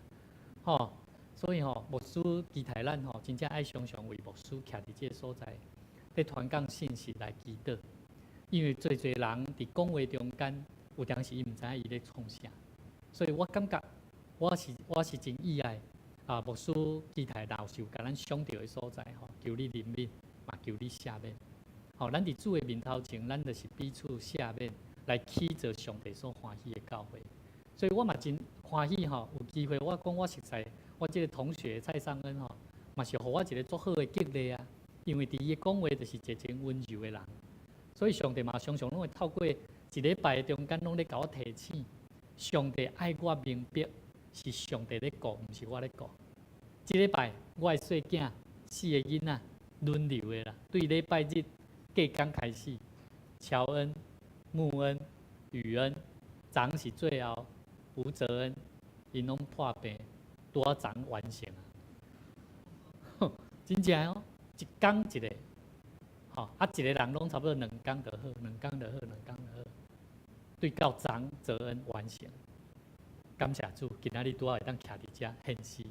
吼，所以吼，牧師期待咱吼，真正愛常常為牧師徛佇這个所在，咧傳講信息來祈禱，因為濟濟人佇講話中間，有當時伊毋知影伊咧創啥，所以我感覺我是真意愛啊，牧師期待若是有共咱傷著的所在吼，求你憐憫，嘛求你赦免。吼，咱佇主的面頭前，咱就是彼此赦免，來起造上帝所歡喜的教會。所以我嘛真歡喜吼，有機會我講我實在，我這个同學蔡尚恩吼，嘛是予我一个足好的激勵啊。因為佇伊講話就是一個真溫柔的人，所以上帝嘛常常攏會透過一禮拜中間攏咧共我提醒，上帝愛我明白是上帝咧顧，毋是我咧顧。這禮拜我的細囝四个囡仔輪流的啦，對禮拜日隔工開始，喬恩、穆恩、宇恩，昨是最後吳澤恩，𪜶攏破病，拄仔昨完成啊！真正哦，一工一個，吼啊一個人攏差不多兩工就好，兩工就好，兩工就好，對到昨澤恩完成。感謝主，今仔日拄仔會當徛佇遮獻詩。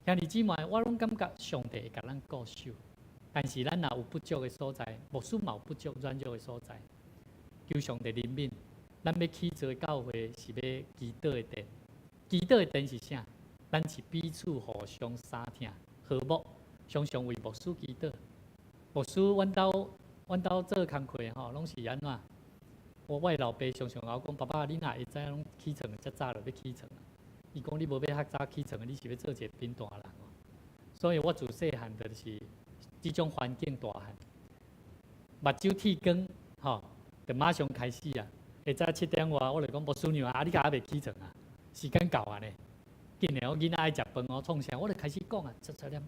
兄弟姊妹，我攏感覺上帝會共咱顧守，但是咱若有不足的所在，牧師嘛有不足軟弱的所在，求上帝憐憫，咱欲起造的教會是欲祈禱的殿，祈禱的殿是啥？咱是彼此互相相疼和睦，常常為牧師祈禱。牧師，阮兜做工課吼，攏是按怎？我的老爸常常𠢕講：爸爸，你若會知攏起床遮早就欲起床。伊講你無欲較早起床，你是欲做一個貧惰人哦。所以我自細漢就是這種環境大漢，目睭鐵光吼，就馬上開始啊！下早7點外，我就講牧師娘啊，你敢猶未起床啊？時間到啊呢！緊嘞，我囡仔愛食飯哦，創啥？我就開始講啊，十十點。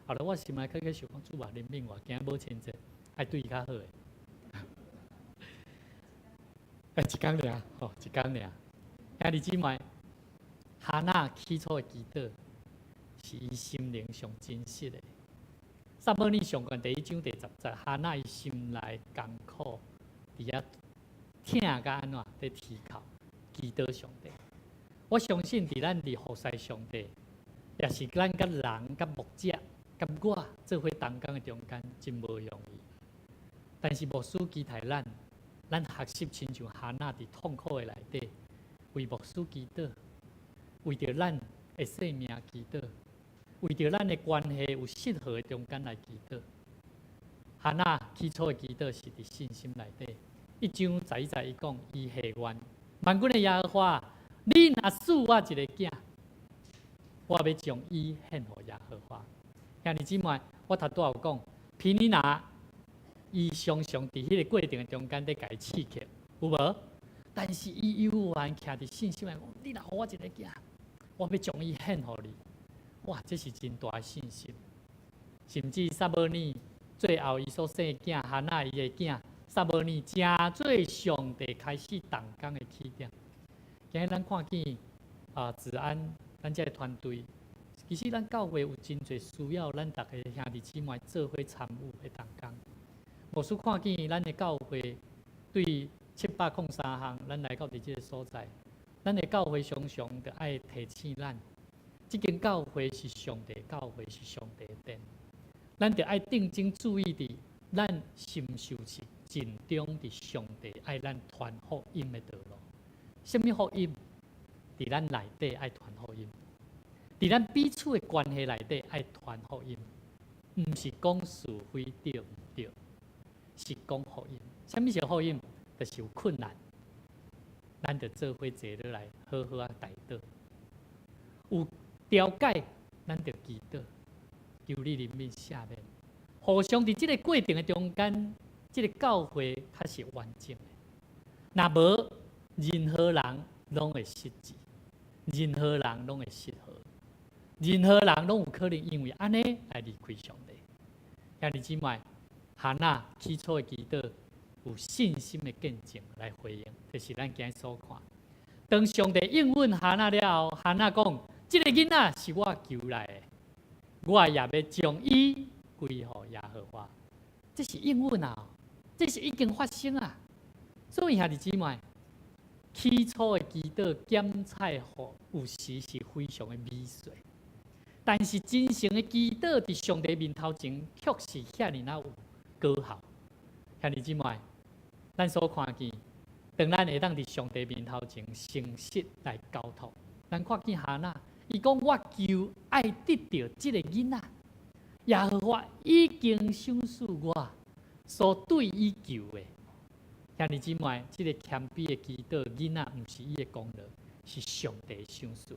後來我心內開始想講，主啊，憐憫我，今仔母親節愛對伊較好的。欸，一工爾，吼，一工爾。兄弟姊妹，哈拿起初的祈禱是伊心靈上真實的。撒母耳上卷第一章第10節，哈拿伊心內艱苦，佇遐疼甲按怎佇啼哭，祈禱上帝。我相信佇咱佇服侍上帝，也是咱佮人、佮牧者、佮我做伙同工的中間，真無容易。但是牧師期待咱，咱學習親像哈拿佇痛苦的內底，為牧師祈禱，為著咱的性命祈禱，為著咱的關係有失和的中間來祈禱。哈拿起初的祈禱是佇信心內底，1章11節伊講，伊下願，萬軍的耶和華，你若賜我一個囝，我欲將伊獻予耶和華。兄弟姊妹，我頭拄仔有講，毗尼拿伊常常佇彼個過程的中間咧共伊刺激，有無？但是伊猶原徛佇信心內講，你若予我一個囝，我欲將伊獻予你。哇，這是真大的信心。甚至撒母耳最後伊所生的囝哈拿伊的囝，撒母耳成做上帝開始動工的起點。今日咱看見啊，子安，咱這個團隊，其實咱教會有真濟需要咱逐个兄弟姊妹做伙參與的同工。牧師看見咱的教會對703項，咱來到佇這個所在，咱的教會常常著愛提醒咱，這間教會是上帝教會，是上帝的殿，咱著愛定睛注意佇咱是毋是有盡忠佇上帝愛咱傳福音的道路。啥物福音？佇咱內底愛傳福音，佇咱彼此的關係內底愛傳福音，毋是講是非對毋對，是講福音。啥物是福音？就是有困難，咱就做伙坐落來，好好仔代禱。有調解，咱就祈禱，求你憐憫赦免。互相佇這個過程的中間，這個教會較是完整的。若無，任何人攏會失志，任何人攏會失和，任何人攏有可能因為按呢來離開上帝。兄弟姊妹，哈拿起初的祈禱有信心的見證來回應，就是咱今日所看。當上帝應允哈拿了後，哈拿講：這個囡仔是我求來的，我也欲將伊歸予耶和華。這是應允啊，這是已經發生啊。所以兄弟姊妹，起初的祈禱檢菜吼，有時是非常的微細，但是真誠的祈禱佇上帝面頭前，卻是遐爾仔有果效。兄弟姊妹，咱所看見，當咱會當佇上帝面頭前誠實來交託，咱看見哈拿，伊講我求愛得著這个囡仔，耶和華已經賞賜我所對伊求的。兄弟姊妹，這个謙卑的祈禱，囡仔毋是伊的功勞，是上帝的賞賜。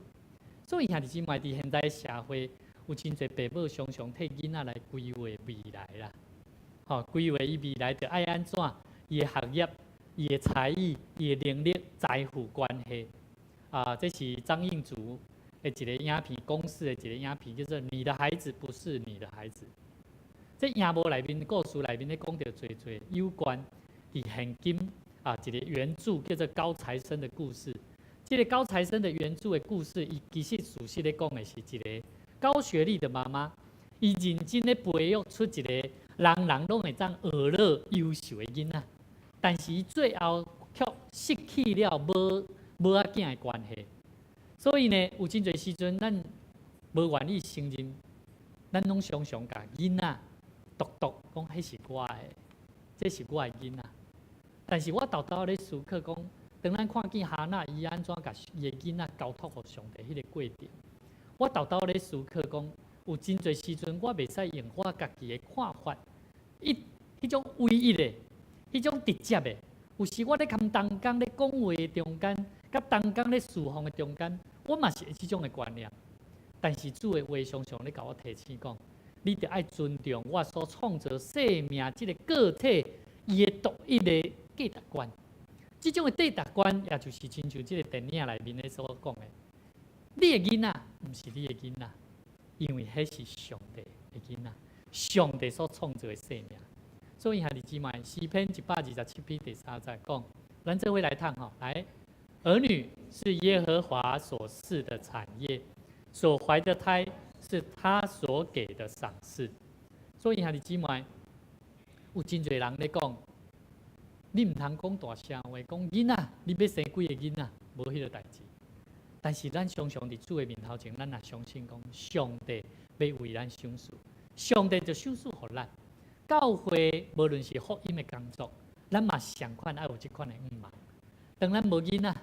所以兄弟姊妹，佇現在社會，有真濟爸母常常替囡仔來規劃未來啦。吼，規劃伊未來著愛按怎，伊的學業、伊的才藝、伊的能力、財富關係。啊，這是張映竹的一個影片，公視的一個影片，叫做《你的孩子不是你的孩子》。這影幕內面故事內面咧講著濟濟有關佇現今啊，一個原著叫做高材生的故事。這個高材生的原著的故事，伊其實事實咧講的是一個高學歷的媽媽，伊認真咧培育出一個人人攏會當學樂優秀的囡仔，但是伊最後卻失去了母母仔囝的關係。所以呢，有真濟時陣，咱無願意承認，咱攏常常共囡仔獨獨講彼是我的，這是我的囡仔。但是我沓沓咧思考講，當咱看見哈拿伊按怎共伊的囡仔交託予上帝彼个過程，我沓沓咧思考講，有真濟時陣我袂使用我家己的看法，伊彼種唯一的、彼種直接的，有時我咧共同工咧講話的中間，佮同工咧侍奉的中間，我嘛是會這種的觀念。但是主的話常常咧共我提醒講，你著愛尊重我所創造生命這个個體伊的獨一的價值觀。這種的價值觀，也就是親像這个電影內面咧所講的，你的囡仔毋是你的囡仔，因為彼是上帝的囡仔，上帝所創造的生命。所以兄弟姊妹，詩篇127篇第三節講，咱做伙來讀吼，來，兒女是耶和華所賜的產業，所懷的胎是他所給的賞賜。所以兄弟姊妹，有真濟人咧講，你毋通講大聲話，講囡仔，你欲生幾个囡仔，無彼个代誌。但是咱常常佇主的面頭前，咱若相信講，上帝欲為咱賞賜，上帝就賞賜予咱。教會無論是福音的工作，咱嘛仝款愛有這款的願望。當咱無囡仔，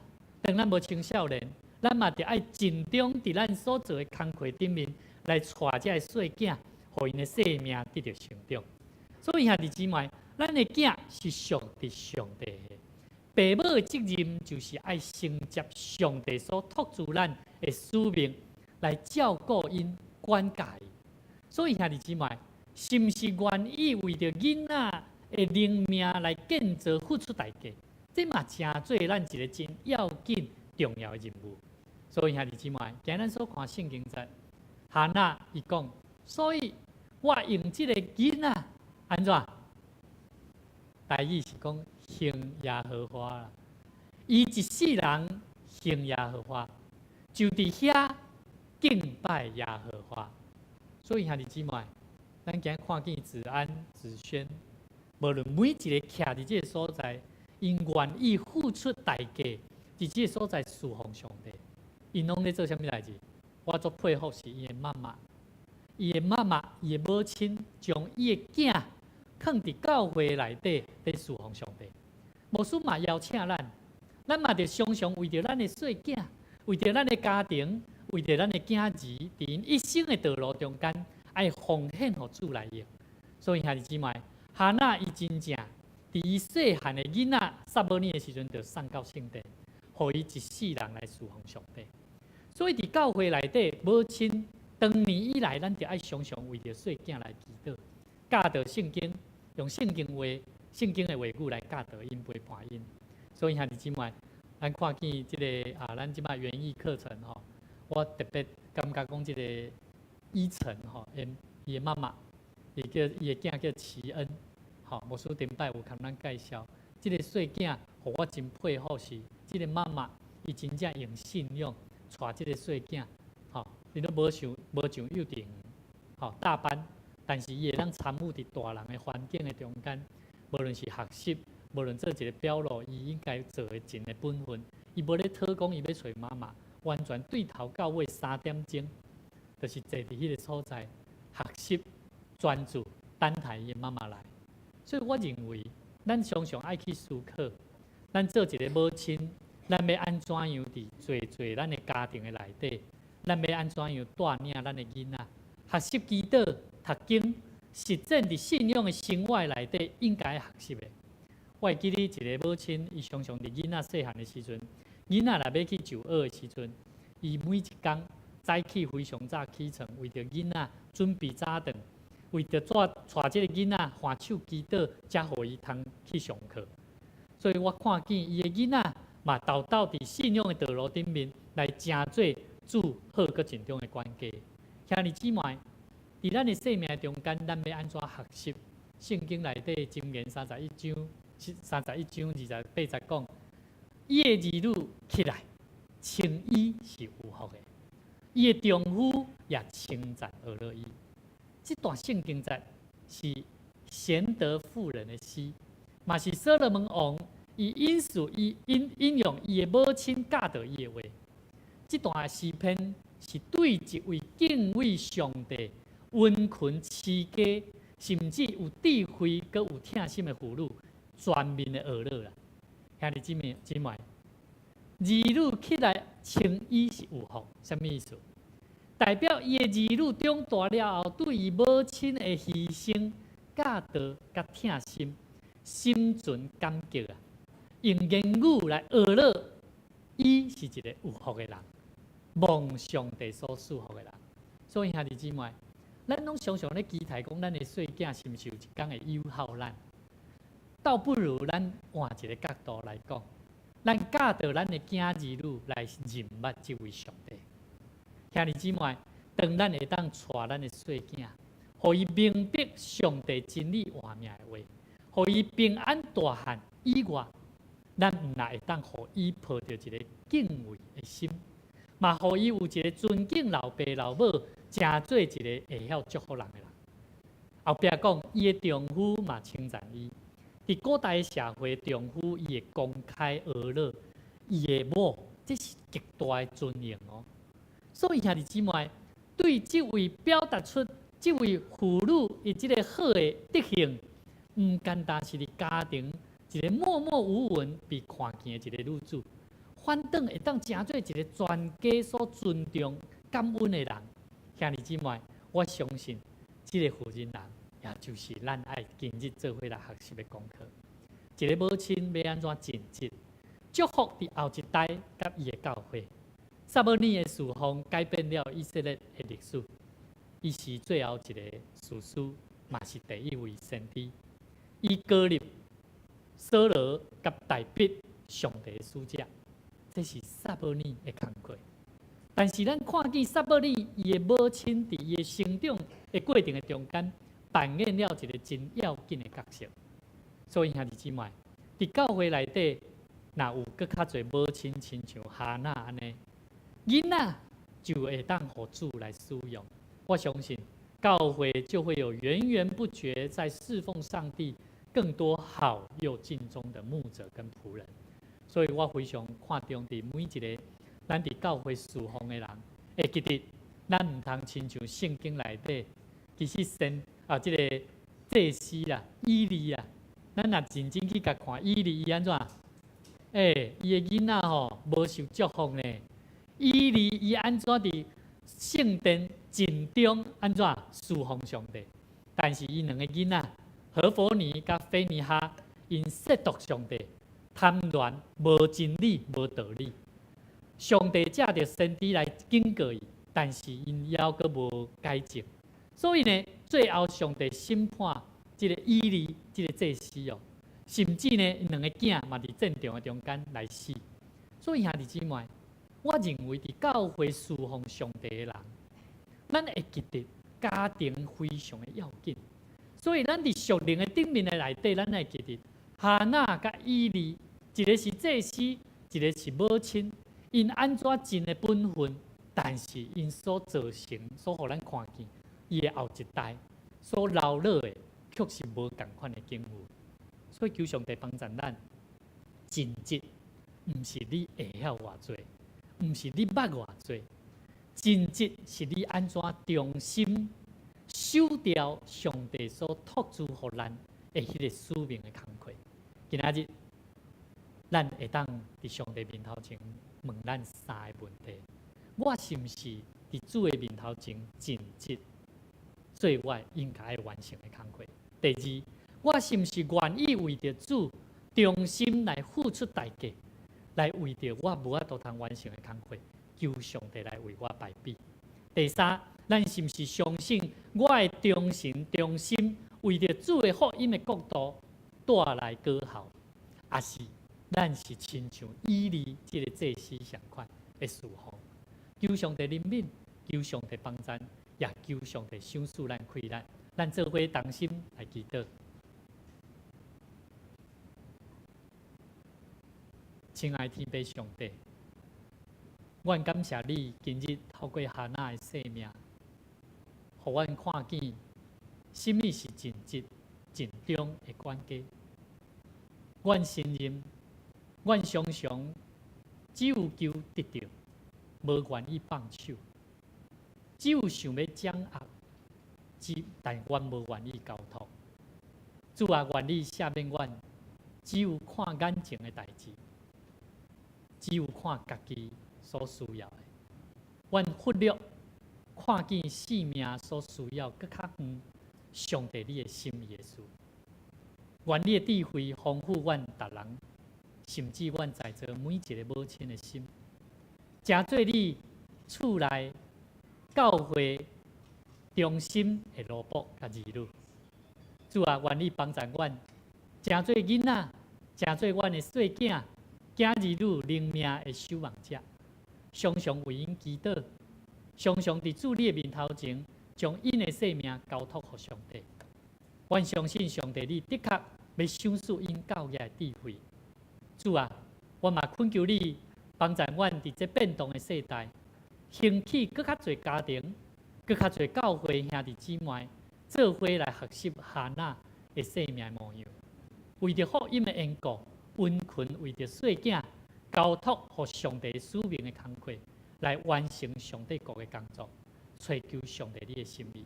當咱無青少年，咱嘛著愛盡忠佇咱所做的工課頂面來帶這个細囝，予𪜶的生命得著成長。所以兄弟姊妹，咱的囝是屬佇上帝的，爸母的責任就是愛承接上帝所託付咱的使命，來照顧𪜶、管教𪜶。所以兄弟姊妹，是毋是願意為著囡仔的靈命來建造、付出代價？這嘛成做咱一个真要緊、重要的任務。所以兄弟姊妹，今咱所看聖經節，哈拿伊講，所以我用這个囡仔按怎？台語是講行耶和華啦，伊一世人行耶和華，就佇遐敬拜耶和華。所以兄弟姊妹，咱今看見子安、子軒，無論每一个徛佇這个所在，𪜶願意付出代價，佇這个所在侍奉上帝，𪜶攏咧做啥物代誌？我足佩服是伊的媽媽，伊的媽媽，伊的母親，將伊的囝囥佇教會內底咧侍奉上帝。牧師嘛邀請咱，咱嘛著常常為著咱的細囝，為著咱的家庭，為著咱的囝兒，佇𪜶一生的道路中間，愛奉獻予主來用。所以兄弟姊妹，哈拿伊真正佇伊細漢的囡仔撒母耳的時陣，就送到聖殿，予伊一世人來侍奉上帝。所以佇教會內底，母親長年以來，咱著愛常常為著細囝來祈禱，教導聖經，用聖經話、聖經的話語來教導𪜶、陪伴𪜶。所以兄弟姊妹，咱看見這个啊，咱這擺園藝課程吼，我特別感覺講這个依晨吼，伊的媽媽，伊叫伊的囝叫齊恩，吼，牧師頂擺有共咱介紹，這个細囝，予我真佩服是，這个媽媽伊真正用信仰帶這个細囝，吼，伊都無上幼稚園，吼，大班，但是伊會當參與佇大人的環境的中間，無論是學習，無論做一个表露，伊應該做的盡的本分，伊無咧討講伊欲揣媽媽，完全對頭到尾3點鐘，就是坐佇彼个所在學習專注等待伊的媽媽來。所以我認為，咱常常愛去思考，咱做一个母親，咱欲按怎樣佇做做咱的家庭的內底，咱欲按怎樣帶領咱的囡仔學習祈禱、讀經、實踐佇信仰的生活內底應該學習的。我會記得一个母親，伊常常佇囡仔細漢的時陣，囡仔若欲去上學的時陣，伊每一工早起非常早起床，為著囡仔準備早頓，為著帶帶這个囡仔還手祈禱，才予伊通去上課。所以我看見伊的囡仔嘛，沓沓佇信仰的道路頂面來成做主好閣盡忠的管家。兄弟姊妹，佇咱的生命中間，咱欲按怎學習？聖經內底箴言31章、31章28節講，伊的兒女起來，稱伊是有福的；伊的丈夫也稱讚呵咾伊。這段聖經節是賢德婦人的詩，嘛是所羅門王伊引述伊引引用伊的母親教導伊的話。這段詩篇是對一位敬畏上帝、殷勤持家，甚至有智慧閣有疼心的婦女全面的呵咾啦。兄弟姊妹姊妹，兒女起來稱伊是有福，啥物意思？代表伊的兒女長大了後，對伊母親的犧牲、教導佮疼心，心存感激啊！用言語來呵咾，伊是一個有福的人，蒙上帝所賜福的人。所以兄弟姊妹，咱攏常常咧期待講，咱的細囝是毋是有一工會友好咱？倒不如咱換一個角度來講，咱教導咱的囝兒女來認捌這位上帝。兄弟姊妹，當咱會當帶咱的細囝，予伊明白上帝真理活命的話，予伊平安大漢以外，咱毋但會當予伊抱著一个敬畏的心，嘛予伊有一个尊敬老爸老母，成做一個會曉祝福人的人。後壁講，伊的丈夫嘛稱讚伊。佇古代的社會，丈夫伊會公開呵咾伊的某，這是極大的尊榮哦。所以兄弟姊妹，對這位表達出這位婦女伊這个好的德行，毋簡單是佇家庭一个默默無聞被看見的一个女子，反轉會當成做一个全家所尊重、感恩的人。兄弟姊妹，我相信這个婦人人，也就是咱愛今日做伙來學習的功課。一个母親欲按怎盡職，祝福佇後一代佮伊的教會。撒母耳的侍奉改變了以色列的歷史。伊是最後一個士師，嘛是第一位先知。伊膏立掃羅佮大衛上帝的使者，這是撒母耳的工課。但是咱看見撒母耳伊的母親佇伊的成長的過程的中間，扮演了一个真要緊的角色。所以兄弟姊妹，佇教會內底，若有閣較濟母親親像哈娜按呢，囡仔就會當予主來使用。我相信教會就會有源源不絕在侍奉上帝更多好又盡忠的牧者跟僕人。所以我非常看重佇每一个咱佇教會侍奉的人，會記得咱毋通親像聖經內底，其實先啊，這个祭司啦，以利啊，咱若認真去共看以利，伊按怎？欸，伊的囡仔吼無受祝福呢。以利伊按怎佇聖殿盡忠按怎侍奉上帝？但是伊兩个囡仔何弗尼佮非尼哈，𪜶褻瀆上帝，貪婪無真理無道理。上帝藉著先知來警告伊，但是𪜶猶閣無改正。所以呢，最後上帝審判這个以利這个祭司哦，甚至呢，𪜶兩个囝嘛佇戰場的中間來死。所以兄弟姊妹，我認為佇教會侍奉上帝的人，咱會記得家庭非常的要緊。所以咱佇屬靈的頂面的內底，咱會記得哈娜佮以利，一个是祭司，一个是母親，𪜶按怎盡的本分，但是𪜶所造成、所予咱看見，伊的後一代所留落的，卻是無仝款的境遇。所以求上帝幫助咱，盡職，毋是你會曉偌濟，毋是你捌偌濟，盡職是你按怎忠心守牢上帝所託付予咱的彼个使命的工課。今仔日，咱會當佇上帝面頭前問咱三个問題：我是毋是佇主的面頭前盡職，做我應該完成的工課？第二，我是毋是願意為著主忠心來付出代價，來為著我無法度通完成的工課，求上帝來為我排比？第三，咱是毋是相信我的忠誠忠心，為著主的福音的國度帶來果效，抑是咱是親像以利這个祭司相款的侍奉？求上帝憐憫，求上帝幫助，也求上帝賞賜咱氣力，咱做伙同心來祈禱。親愛天父上帝，阮感謝你今日透過哈娜的生命，予阮看見啥物是盡職盡忠的管家。阮承認，阮常常只有求得著，無願意放手；只有想欲掌握，但阮無願意交託。主啊，願你赦免阮，只有看眼前的代誌，只有看家己所需要的。阮忽略看見性命所需要閣較遠，上帝你的心意的事。願你的智慧豐富阮逐人，甚至阮在座每一个母親的心，成做你厝內教會忠心的奴僕佮兒女。主啊，願你幫助阮，成做囡仔，成做阮的細囝、囝兒女靈命的守望者，常常為𪜶祈禱，常常佇主你的面頭前，將𪜶的性命交託予上帝。阮相信上帝，你的確欲賞賜𪜶教育的智慧。主啊，我嘛懇求你幫助阮佇這變動的世代，興起閣較濟家庭，閣較濟教會兄弟姊妹，做伙來學習哈拿的生命模樣，為著福音的緣故，殷勤為著細囝交託予上帝使命的工課，來完成上帝國的工作，揣求上帝你的心意。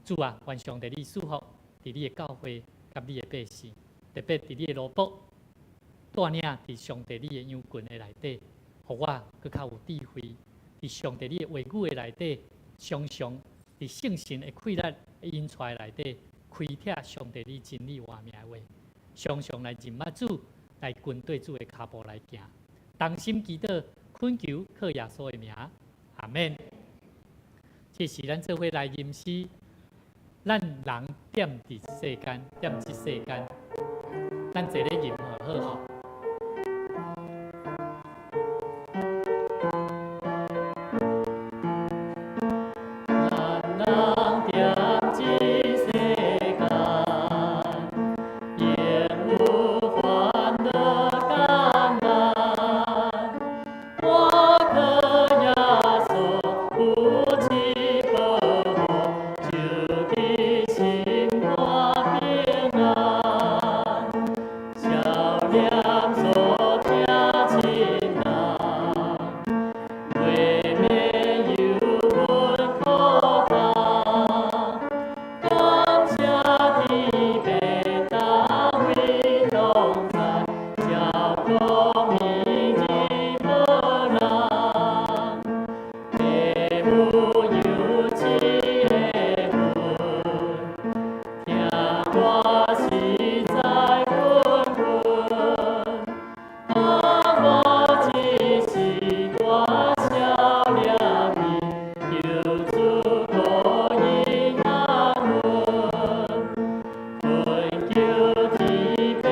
主啊，願上帝你賜福佇你的教會佮你的百姓，特別佇你的奴僕帶領佇上帝你的羊群的內底，予我閣較有智慧，佇上帝你的話語的內底，常常佇聖神的氣力引出來內底，開闢上帝你真理活命的話，常常來認捌主，來跟綴主的跤步來行，同心祈禱，懇求靠耶穌的名，阿們。這時咱做伙來吟詩，咱人踮佇世間，踮這世間，咱坐咧吟好好吼。咱人踮這世間，仍有煩惱艱難。我靠耶穌扶持保護，就佇心肝平安。少年所疼親人，袂免憂阮苦担。感謝天父同為同在，照顧暝日無人。父母有慈的阮，疼我實在困困。當我只是大少年時，求主顧應安穩，懇求天父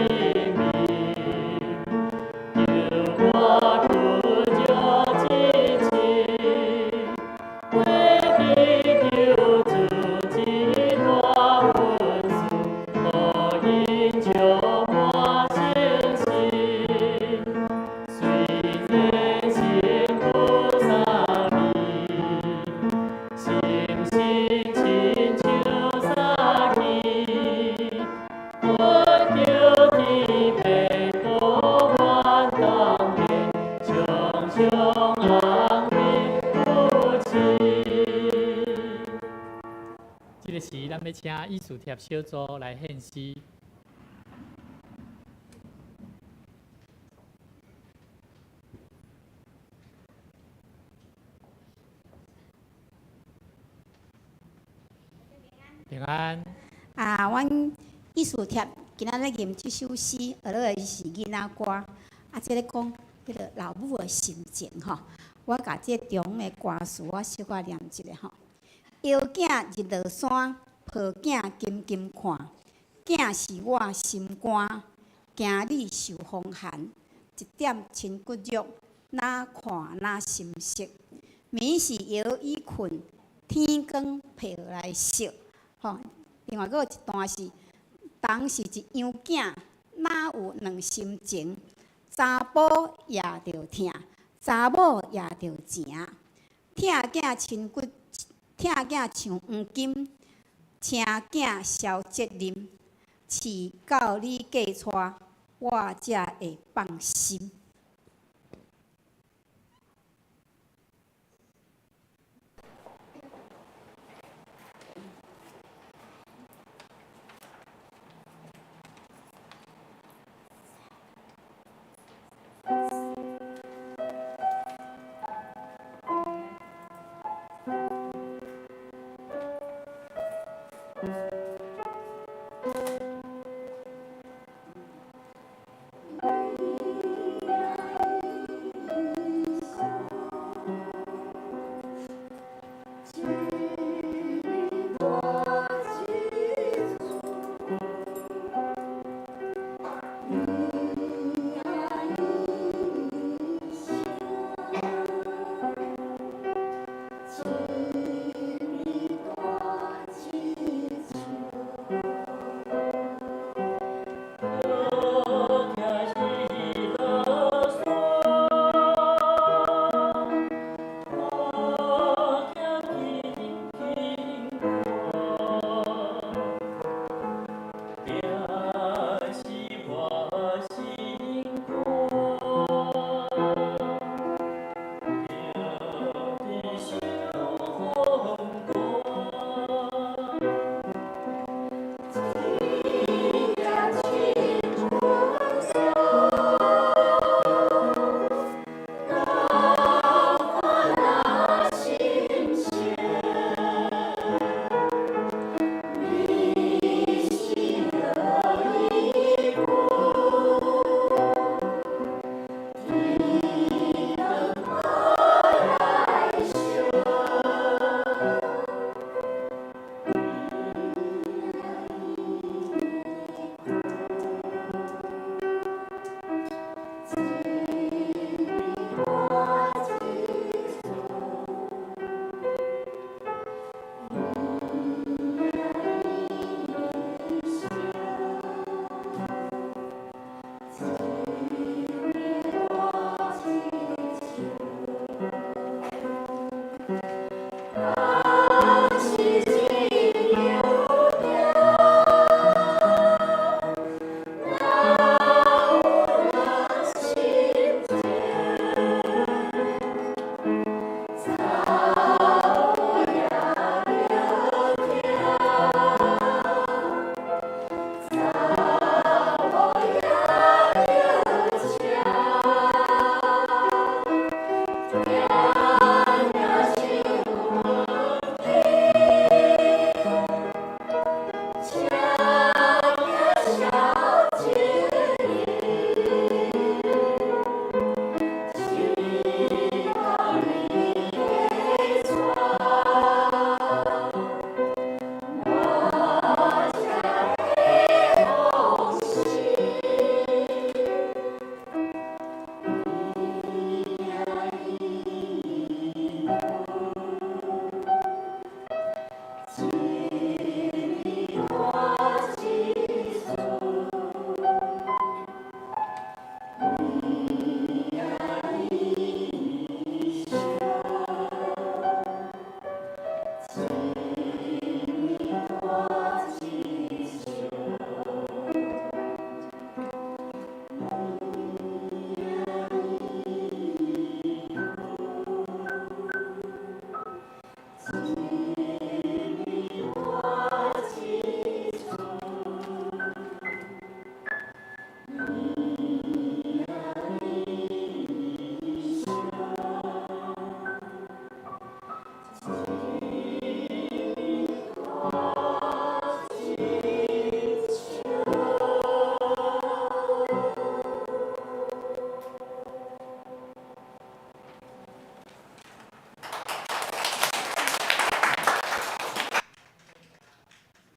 憐憫，救我苦苦之情，為祈求主這大恩賜，予𪜶充滿信心。雖然辛苦3年，心心親像三更。懇求天父顧阮當家，常常安慰扶持。這个時，咱欲請以斯帖小組來獻詩。平安。啊，阮以斯帖今仔日吟這首詩，學落的是囡仔歌。啊，這个講彼个老母的心情吼。我共這中的歌詞，我小可念一下吼。枵囝日落山，抱囝金金看，囝是我心肝，驚你受風寒。一點親骨肉，哪看哪心適。暝時搖椅睏，天光被來惜。吼，另外閣有一段是，人是一樣囝，哪有兩心情？查埔也著疼，查某也著情。疼囝親骨，疼囝像黃金，請囝消責任。飼到你嫁娶，我才會放心。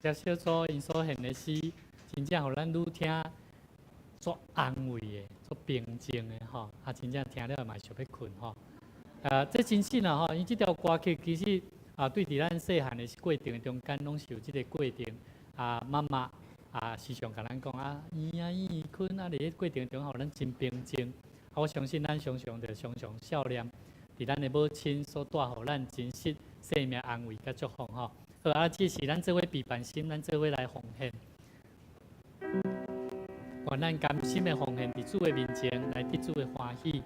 这小组𪜶所献的诗，真正予咱愈听足安慰的，足平静的吼，啊，真正听了嘛想欲睏吼。这真实啊吼，伊这条歌曲其实啊，对伫咱细汉的过程中间，拢是有这个过程。啊，妈妈啊，时常共咱讲啊，圆啊圆睏啊，伫咧过程中予咱真平静。啊，我相信咱常常就常常想念，伫咱的母亲所带予咱真实生命安慰佮祝福吼。好啊，这是咱做伙备办心，咱做伙来奉献。愿咱甘心的奉献，伫主的面前来得主的欢喜。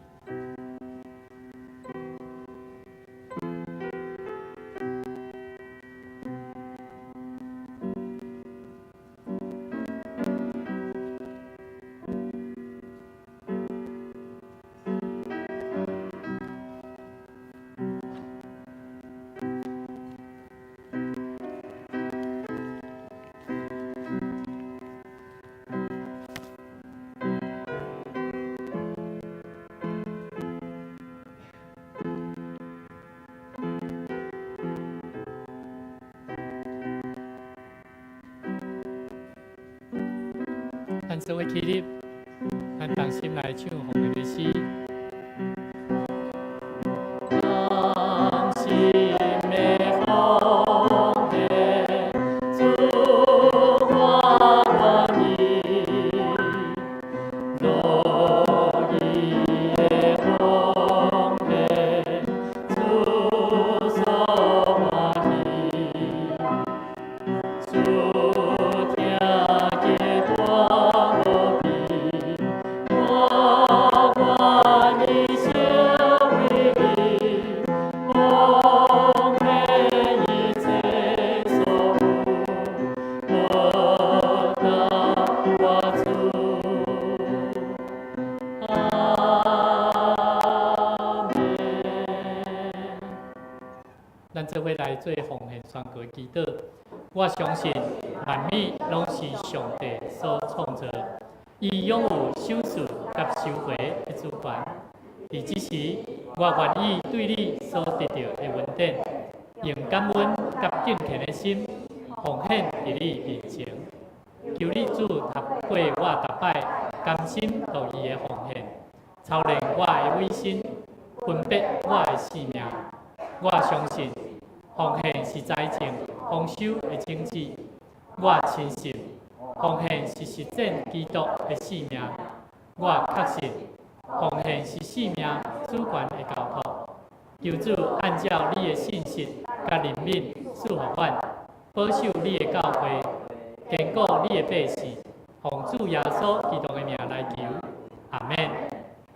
咱做伙起立，咱同心來唱奉獻的詩。同心的奉獻，主我願意，樂意的奉獻，主所歡喜，主疼極大無比，我願意成為你，奉獻一切所有，報答我主。阿們。咱做伙來做奉獻宣告祈禱。我相信萬物攏是上帝所創造，伊擁有賞賜佮收回的主權。佇這時，我願意對你所得著的恩典，用感恩佮敬虔的心奉獻佇你面前。求你主透過我逐擺甘心樂意的奉獻，操練我的委身，分別我的性命。我相信奉獻是財政豐收的種子。我深信奉獻是實踐基督的使命。我確信奉獻是生命主權的交託。求主按照你的信實佮憐憫賜予阮，保守你的教會，堅固你的百姓。奉主耶穌基督的名來求，阿們。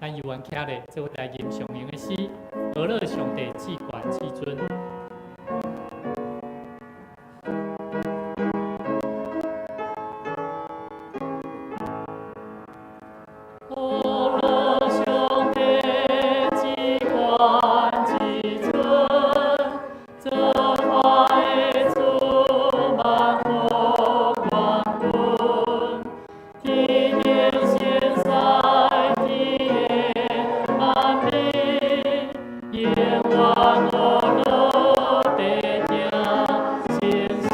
咱猶原徛咧，做伙來吟上榮的詩，呵咾上帝至懸至尊。呵咾上帝至懸至尊，造化的主萬福萬軍，天頂神使天的萬民，永遠呵咾地聽誠實。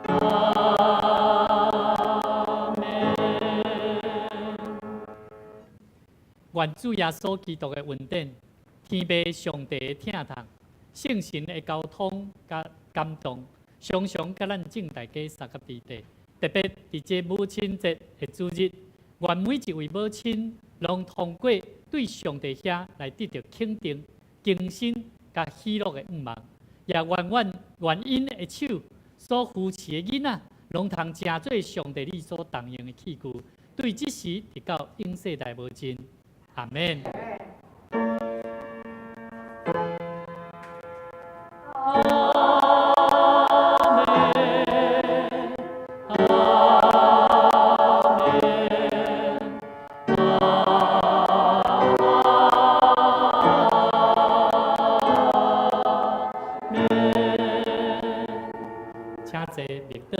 阿們。願主耶穌基督的恩典，天父上帝的疼痛，聖神的交通佮感動，常常佮咱眾大家相佮佇底。特別佇這母親節的主日，願每一位母親攏通過對上帝遐來得著肯定、更新佮喜樂的願望，也願阮願𪜶的手所扶持的囡仔，攏通成做上帝你所重用的器具，對這時直到永世代無盡。阿們。阿們，阿們，阿們。請坐，默禱。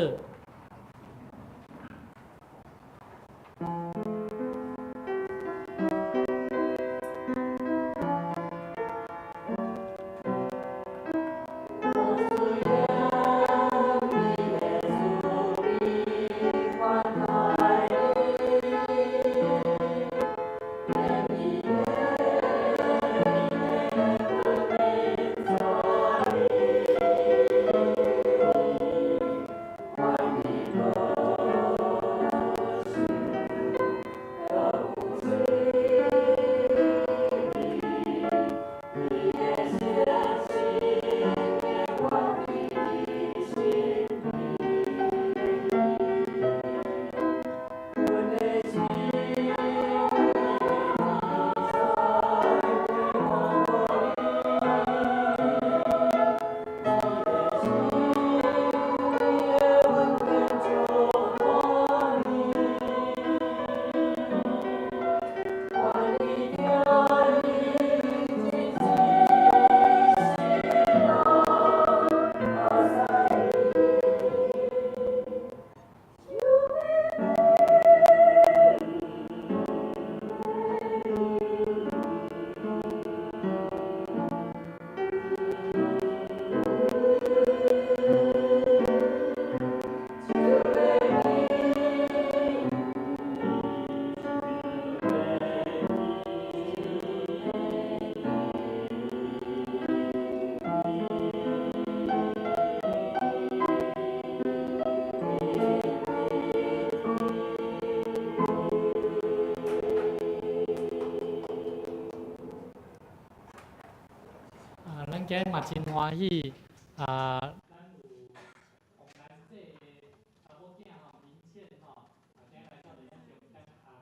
咱今日嘛真歡喜啊！